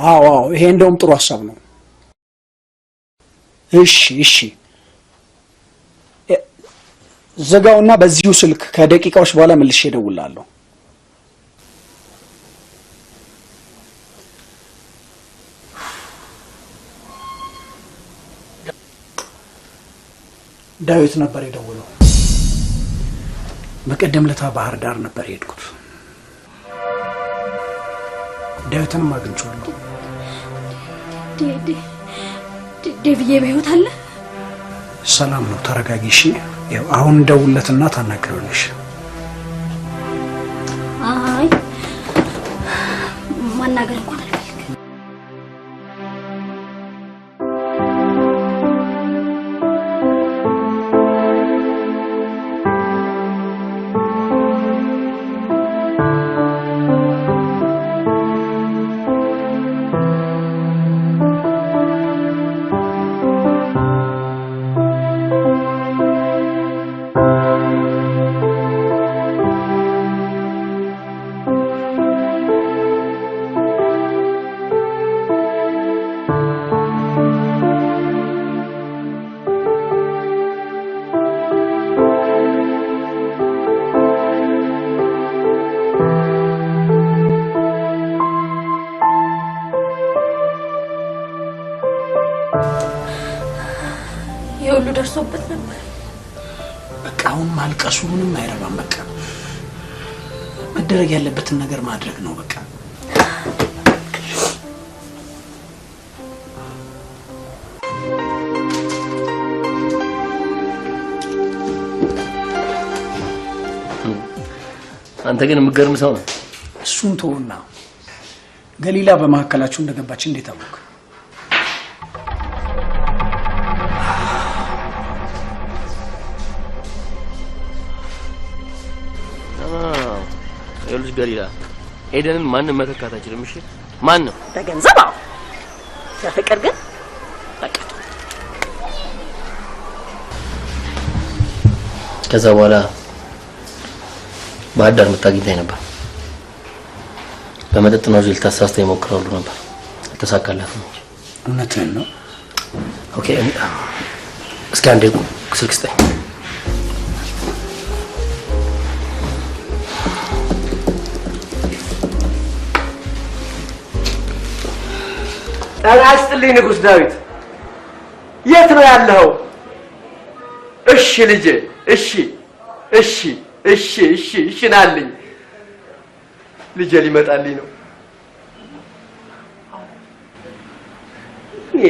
J: አዎ አዎ፣ ይሄ እንደውም ጥሩ ሀሳብ ነው። እሺ እሺ፣ ዘጋውና በዚሁ ስልክ ከደቂቃዎች በኋላ መልሼ እደውልልሃለሁ። ዳዊት ነበር የደወለው። በቀደም ለታ ባህር ዳር ነበር የሄድኩት። ዳዊትንም አግኝቼዋለሁ።
D: ዴቭዬ በህይወት አለ?
J: ሰላም ነው፣ ተረጋጊ። እሺ ይኸው አሁን ደውለትና ታናግሪዋለሽ።
D: አይ ማናገር እንኳን አልፈልግም። የሁሉ ደርሶበት ነበር።
J: በቃ አሁን ማልቀሱ ምንም አይረባም። በቃ መደረግ ያለበትን ነገር ማድረግ ነው። በቃ
E: አንተ ግን የምትገርም ሰው ነው።
J: እሱን ተውና ገሊላ በመካከላችሁ እንደገባች እንዴት አወቅ?
E: ይኸውልሽ ገሊላ፣ ኤደንን ማንም መተካት አይችልም። እሺ ማንም
C: በገንዘብ አዎ፣ በፍቅር ግን በቃ።
E: ከዛ በኋላ ባህር ዳር የምታገኝታኝ ነበር። በመጠጥ ነው ልታሳስተኝ ሞክራሉ ነበር፣ አልተሳካላትም እንጂ።
J: እውነትህን ነው።
E: Okay፣ እስኪ አንዴ ስልክ ስጠኝ።
G: ጤና ይስጥልኝ ንጉሥ ዳዊት። የት ነው ያለኸው? እሺ ልጄ፣ እሺ እሺ እሺ እሺ እሺ ናልኝ። ልጄ ሊመጣልኝ ነው። እኔ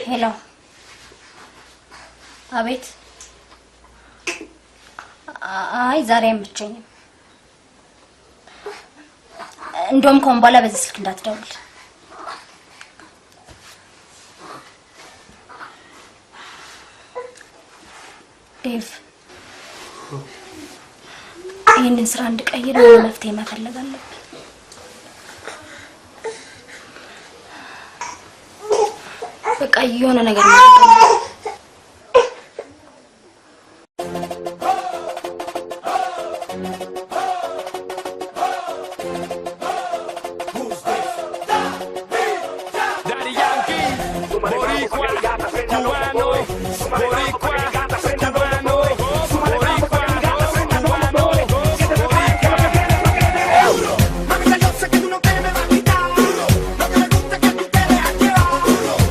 D: Hello። አቤት። አይ ዛሬ አይመቸኝም። እንደውም ከአሁን በኋላ በዚህ ስልክ እንዳትደውል። ዴቭ፣ ይህንን ስራ እንድቀይር የሆነ መፍትሄ መፈለግ አለብን። በቃ የሆነ ነገር ማድረግ አለብን።
I: Daddy Yankee, Boricua, Cubano, Boricua, Cubano, Boricua, Cubano,
T: Mamita, yo sé que tú no te me vas a quitar. Lo que me gusta es que tú te dejas llevar.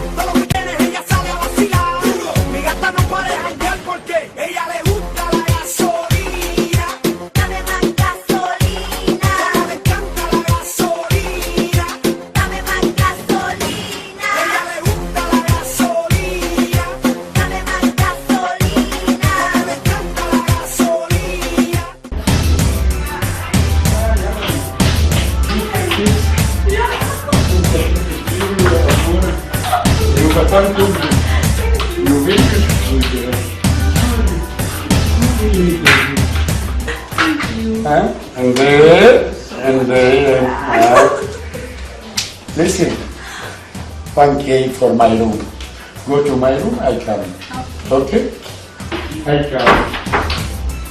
T: Todos los weekends ella sale a vacilar. Mi gata no puede janguear porque ella le gusta la gasolina. Dame más gasolina. Ella le encanta la gasolina. Dame más gasolina. Ella le gusta la gasolina. Dame más gasolina. Ella le encanta la gasolina.
S: Huh? And there, and there, and Listen, 1K for my room. Go to my room, I come. Okay? I come.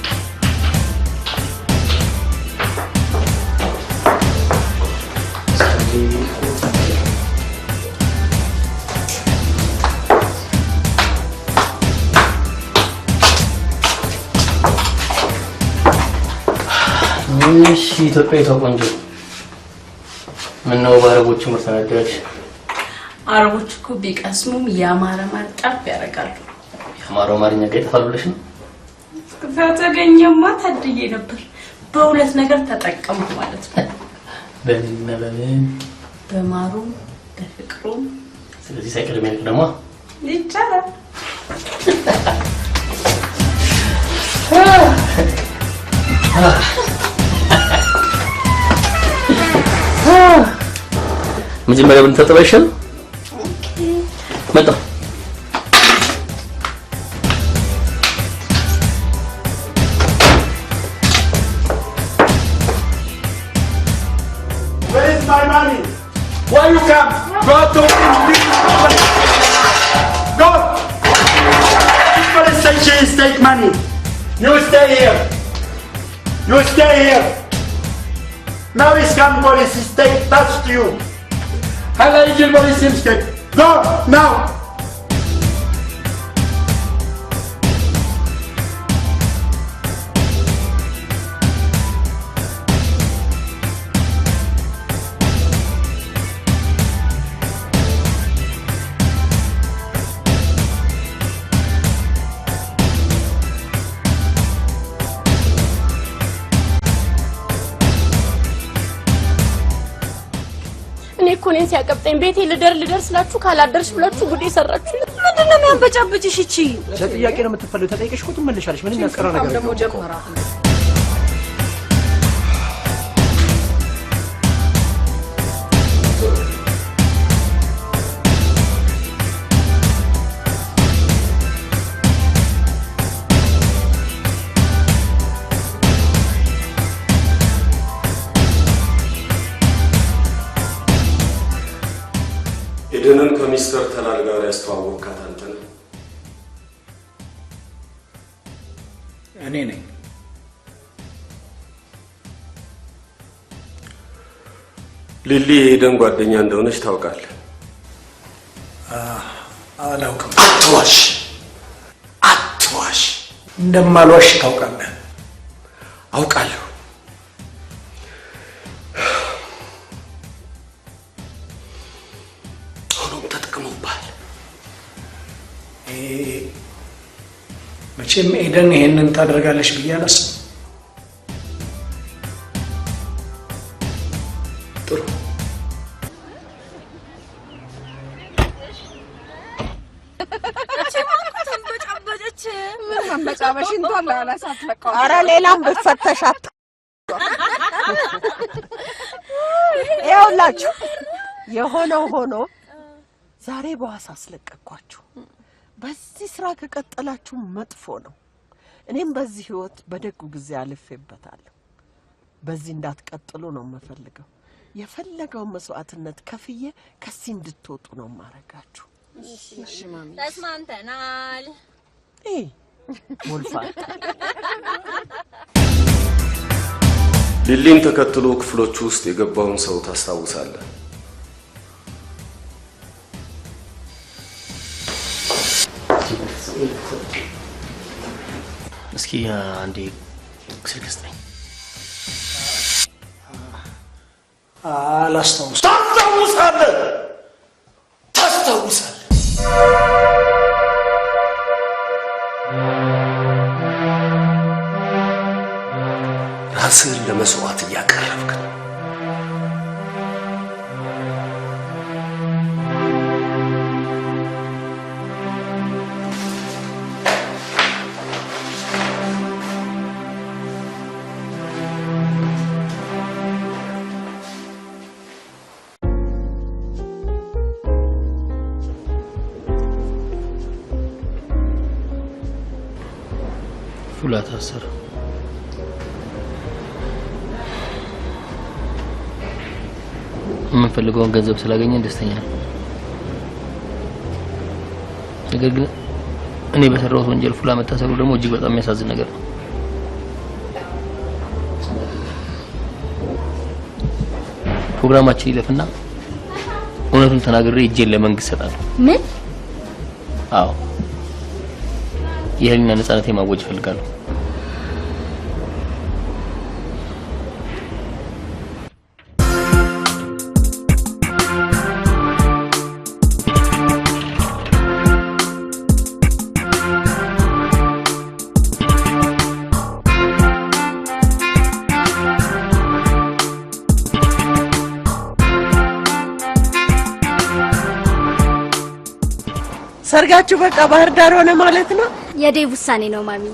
E: እሺ ኢትዮጵያዊቷ ቆንጆ፣ ምነው በአረቦቹ ምርት ተናደድሽ?
M: አረቦች እኮ ቢቀስሙም ያማረ ማር ጠብ ያደርጋሉ።
E: የአማራው አማርኛ ጋር ይጠፋል ብለሽ ነው?
M: ከተገኘማ ታድዬ ነበር። በሁለት ነገር ተጠቀምኩ ማለት ነው።
E: በምንና በምን?
M: በማሩም በፍቅሩም።
E: ስለዚህ ሳይቀድም ያልቅ ደግሞ
M: ይቻላል።
E: መጀመሪያ ብንታጠብ አይሻልም? መጣሁ።
S: Where is my money? Why you come? Go to Go! This police station is take money. You stay here. You stay here. Now is come police is take touch to you. هلا يجي البوليس يمسكك. Go now.
O: እኔ እኮ እኔን ሲያቀብጠኝ ቤቴ ልደር ልደር ስላችሁ ካላደርሽ ብላችሁ ጉዴ ሰራችሁ።
H: ምንድን ነው የሚያንበጫብጭሽ? እቺ
J: ለጥያቄ ነው የምትፈልገው። ተጠይቀሽ እኮ ትመለሻለሽ። ምንም ያስቀረ ነገር
M: ደግሞ
J: የለውም እኮ።
M: ጀመራ።
A: ኤደንን ከሚስተር ተላል ጋር ያስተዋወቅካት አንተ ነህ።
J: እኔ ነኝ።
A: ሊሊ የኤደን ጓደኛ እንደሆነች ታውቃለህ?
J: አላውቅም። አትዋሽ፣ አትዋሽ። እንደማልዋሽ ታውቃለህ።
A: አውቃለሁ። ሆኖም ተጠቅመውብሃል።
J: መቼም ኤደን ይሄንን ታደርጋለች ብዬ አላስብም።
A: ጥሩ።
F: ኧረ ሌላም ብትፈተሻት። ይኸውላችሁ የሆነው ሆኖ ዛሬ በዋስ አስለቀቅኳችሁ። በዚህ ስራ ከቀጠላችሁ መጥፎ ነው። እኔም በዚህ ህይወት በደጉ ጊዜ አልፌበታለሁ። በዚህ እንዳትቀጥሉ ነው የምፈልገው። የፈለገውን መስዋዕትነት ከፍዬ ከዚህ እንድትወጡ ነው የማረጋችሁ።
O: እሺ ማሚ፣ ተስማምተናል።
F: ሞልፋ
A: ሊሊን ተከትሎ ክፍሎቹ ውስጥ የገባውን ሰው ታስታውሳለህ?
E: እስኪ አንዴ ስልክ ስጠኝ።
J: አላስታውስም።
S: ታስታውሳለህ፣ ታስታውሳለህ።
A: ራስህን ለመስዋዕት እያቀረብክ ነው።
E: ፉላ ታሰረ። የምንፈልገውን ገንዘብ ስላገኘን ደስተኛ ነን። ነገር ግን እኔ በሰራሁት ወንጀል ፉላ መታሰሩ ደግሞ እጅግ በጣም የሚያሳዝን ነገር ነው። ፕሮግራማችን ይለፍና እውነቱን ተናግሬ እጄን ለመንግስት እሰጣለሁ።
D: ምን?
E: አዎ፣ የህሊና ነጻነት ማወጅ እፈልጋለሁ።
F: ሰርጋችሁ በቃ ባህር ዳር ሆነ ማለት ነው?
D: የዴቭ ውሳኔ ነው ማሚ።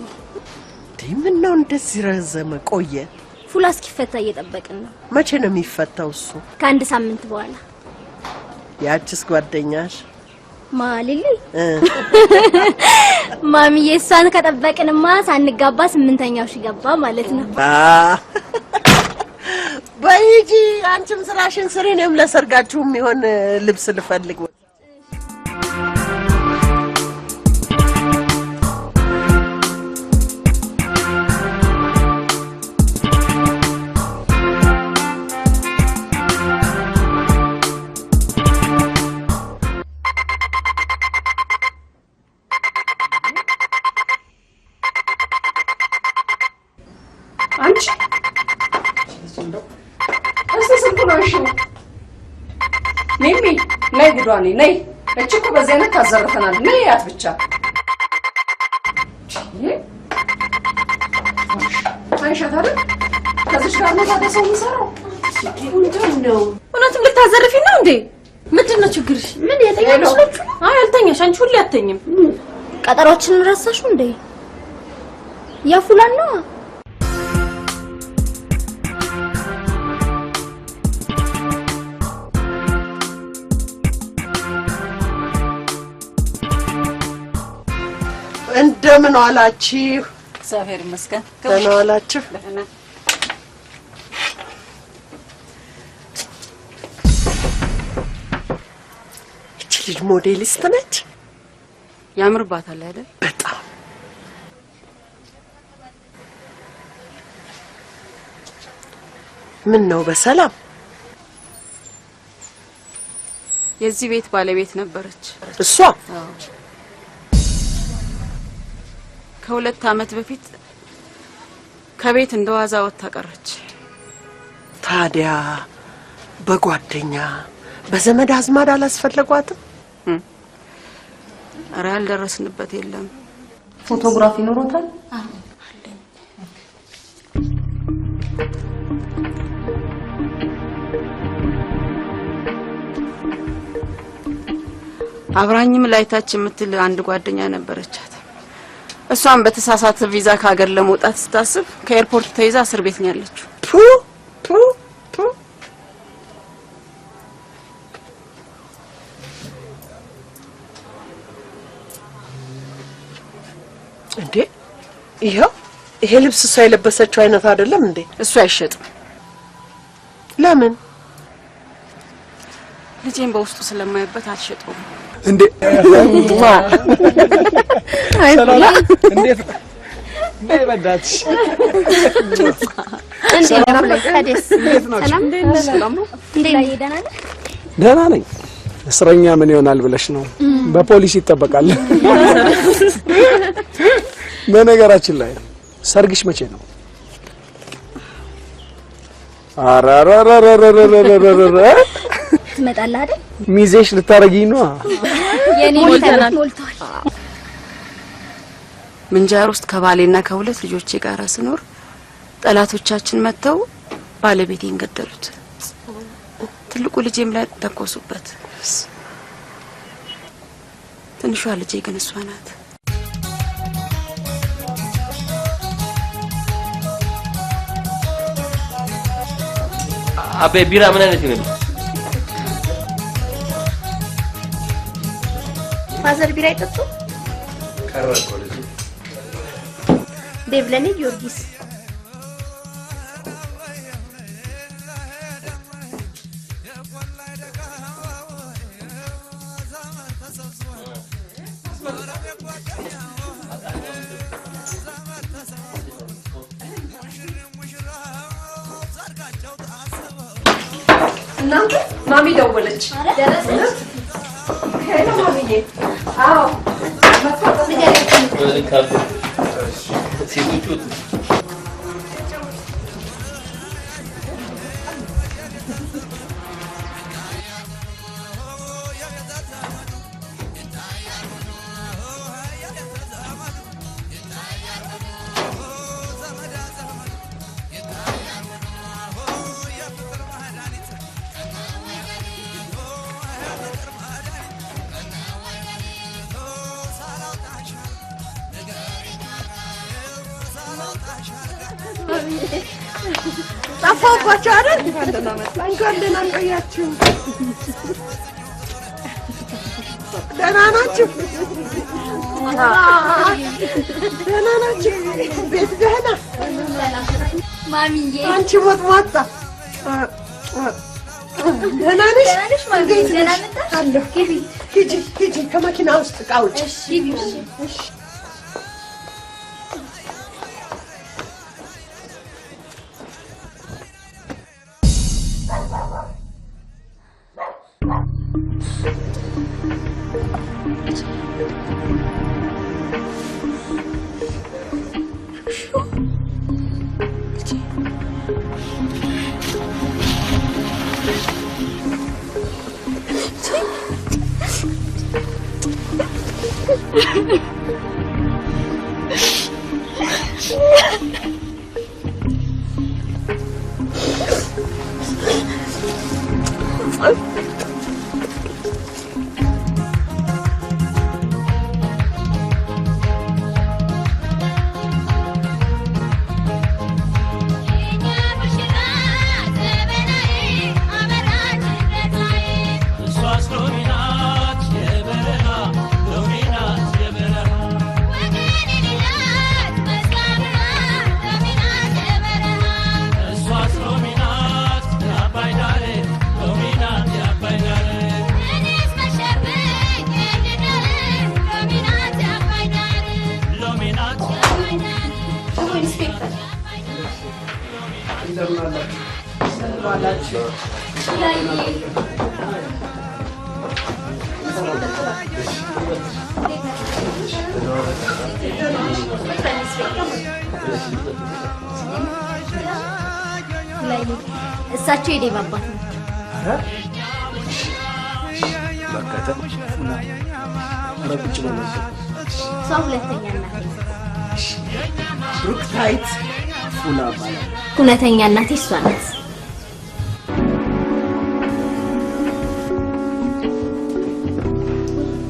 F: ምን ነው እንደዚህ ረዘመ ቆየ?
D: ፉላ እስኪፈታ እየጠበቅን ነው።
F: መቼ ነው የሚፈታው እሱ?
D: ከአንድ ሳምንት በኋላ።
F: ያችስ ጓደኛሽ
D: ማሊሊ? ማሚዬ እሷን ከጠበቅንማ ሳንጋባ 8ኛው ሺህ ገባ ማለት ነው።
F: በይ ሂጂ፣ አንቺም ስራሽን ስሪ፣ እኔም ለሰርጋችሁ የሚሆን ልብስ ልፈልግ።
M: አንቺ እስቲ ስልኩን አንሺው። ሚሚ ነይ፣ ጉዷ ነይ ነይ። እቺ እኮ በዚህ አይነት ታዘርፈናል። ነይ ያት ብቻ አይሻት አይደል? ከዚች ጋር ነው ታዲያ ሰው የሚሰራው?
H: ምንድን ነው?
O: እውነትም ልታዘርፊ ነው እንዴ? ምንድን ነው ችግርሽ?
D: ምን የተኛ መስሏችሁ ነው?
O: አይ አልተኛሽ። አንቺ ሁሌ አትተኝም።
D: ቀጠሯችንን ረሳሽው እንዴ? ያፉላን ነው።
F: እንደምን ዋላችሁ?
M: እግዚአብሔር ይመስገን።
F: ደህና ዋላችሁ?
M: ደህና።
F: እቺ ልጅ ሞዴሊስት ነች።
M: ያምርባታል አይደል?
F: በጣም። ምን ነው በሰላም?
N: የዚህ ቤት ባለቤት ነበረች
F: እሷ?
N: ከ2 ዓመት በፊት ከቤት እንደዋዛ ወጥታ ቀረች።
F: ታዲያ በጓደኛ በዘመድ አዝማድ አላስፈለጓትም?
N: ኧረ ያልደረስንበት የለም።
M: ፎቶግራፍ ይኖሮታል?
N: አብራኝም ላይታች የምትል አንድ ጓደኛ ነበረቻት። እሷም በተሳሳተ ቪዛ ከሀገር ለመውጣት ስታስብ ከኤርፖርት ተይዛ እስር ቤት ነው ያለችው።
F: ፑ ፑ ፑ። እንዴ ይሄው ይሄ ልብስ እሷ የለበሰችው አይነት አይደለም እንዴ?
N: እሱ አይሸጥም።
F: ለምን?
N: ልጄን በውስጡ ስለማይበት አልሸጠውም።
L: እንዴ
N: አይ
L: ሰላም እንዴት ነይ በእናትሽ።
D: ሰላም
L: ሰላም ነው?
D: እንዴት ነህ? ደህና ነህ?
J: ደህና ነኝ። እስረኛ ምን ይሆናል ብለሽ ነው? በፖሊስ ይጠበቃል። በነገራችን ላይ ሰርግሽ መቼ ነው? አራራራራራራራራ
D: ትመጣለህ አይደል?
J: ሚዜሽ ልታረጊኝ ነው?
D: የኔ
C: ሞልተናል።
D: ሞልቷል።
N: ምንጃር ውስጥ ከባሌና ከሁለት ልጆቼ ጋር ስኖር ጠላቶቻችን መጥተው ባለቤቴን ገደሉት። ትልቁ ልጄም ላይ ተኮሱበት። ትንሿ ልጄ ግን እሷ ናት።
E: አቤ ቢራ ምን አይነት ይሆናል?
H: father ቢራ አይጠጡ?
A: ቀረ እኮ ልጄ።
H: ዴቭ ለኔ ጊዮርጊስ።
M: እናንተ ማሚ ደወለች።
D: ደረሰች?
M: Hello ማሚዬ። አዎ
E: ሴቶቹ
F: ጠፋሁባችሁ አይደል? እንኳን ደህና ቆያችሁ። ደህና ናችሁ? ደህና ናችሁ? ቤት ደህና?
D: ማሚዬ
F: አንቺ ወጥዋጣ ደህና ነሽ? እንዴት ነሽ? አለሁ። ሂጂ ሂጂ፣ ከመኪና ውስጥ ዕቃ አውጪ። እሺ።
J: እንደምን አላችሁ?
D: እሳቸው የዴቭ አባት ናቸው።
A: መከተ
J: ኧረ ቁጭ በል።
D: እሷ ሁለተኛ እናቴ ናት።
J: ብሩክታይት ፉላ እባላለሁ።
D: እውነተኛ እናቴ እሷ ናት።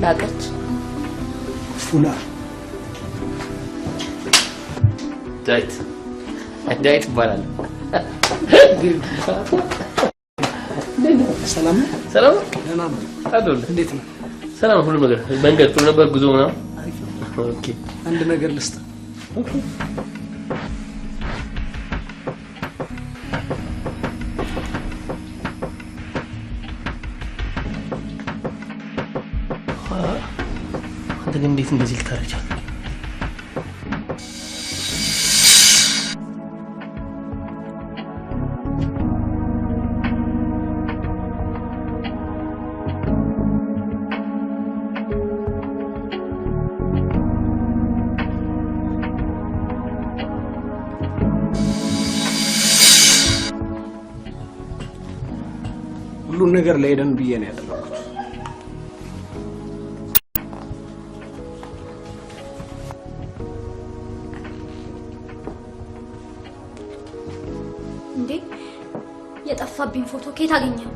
M: ላቀች
J: ፉላ
E: ዳዊት ዳዊት ይባላል።
J: ሰላም ነው?
E: ሰላም ነው?
J: ደህና ነው።
E: አለሁልህ።
J: እንዴት ነው?
E: ሰላም ነው፣ ሁሉም ነገር መንገድ ጥሩ ነበር፣ ጉዞ ምናምን። Okay።
J: አንድ ነገር ልስጥ።
E: አንተ ግን እንዴት እንደዚህ ልታደርግ ቻልክ?
J: ሁሉን ነገር ለኤደን ብዬ ነው ያደረኩት።
D: እንዴ የጠፋብኝ ፎቶ ከየት አገኘኸው?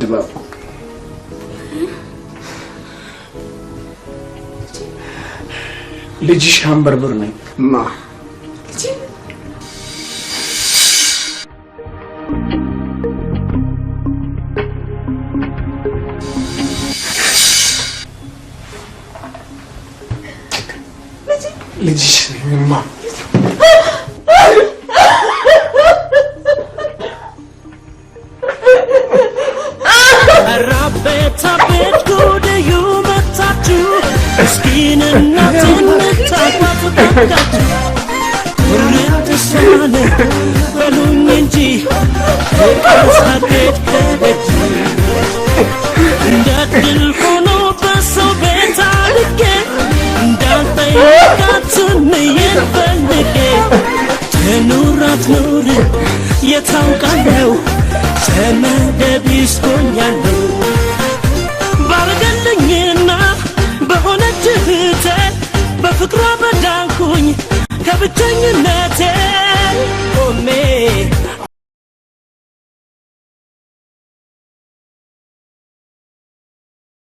J: ድባብ ልጅሽ አንበርብር ነኝ ማ ልጅሽ ነኝ ማ
T: አቤት ጉድዩ መታችሁ ምስኪን እናቴን ታቋቁታችሁ ቁርጥ ሳለ በሉኝ እንጂ ፍቅር ሳትሄድ ከደጅ እንደ ድል ሆኖ በሰው ቤት አድጌ እንዳልጠይቃት ምዬን ፈልጌ ትኑር አትኑር የታውቃለሁ ዘመደ ቢስ ሆኛለሁ ባረገልኝና በሆነች እህቴ በፍቅሯ በዳንኩኝ ከብቸኝነቴ።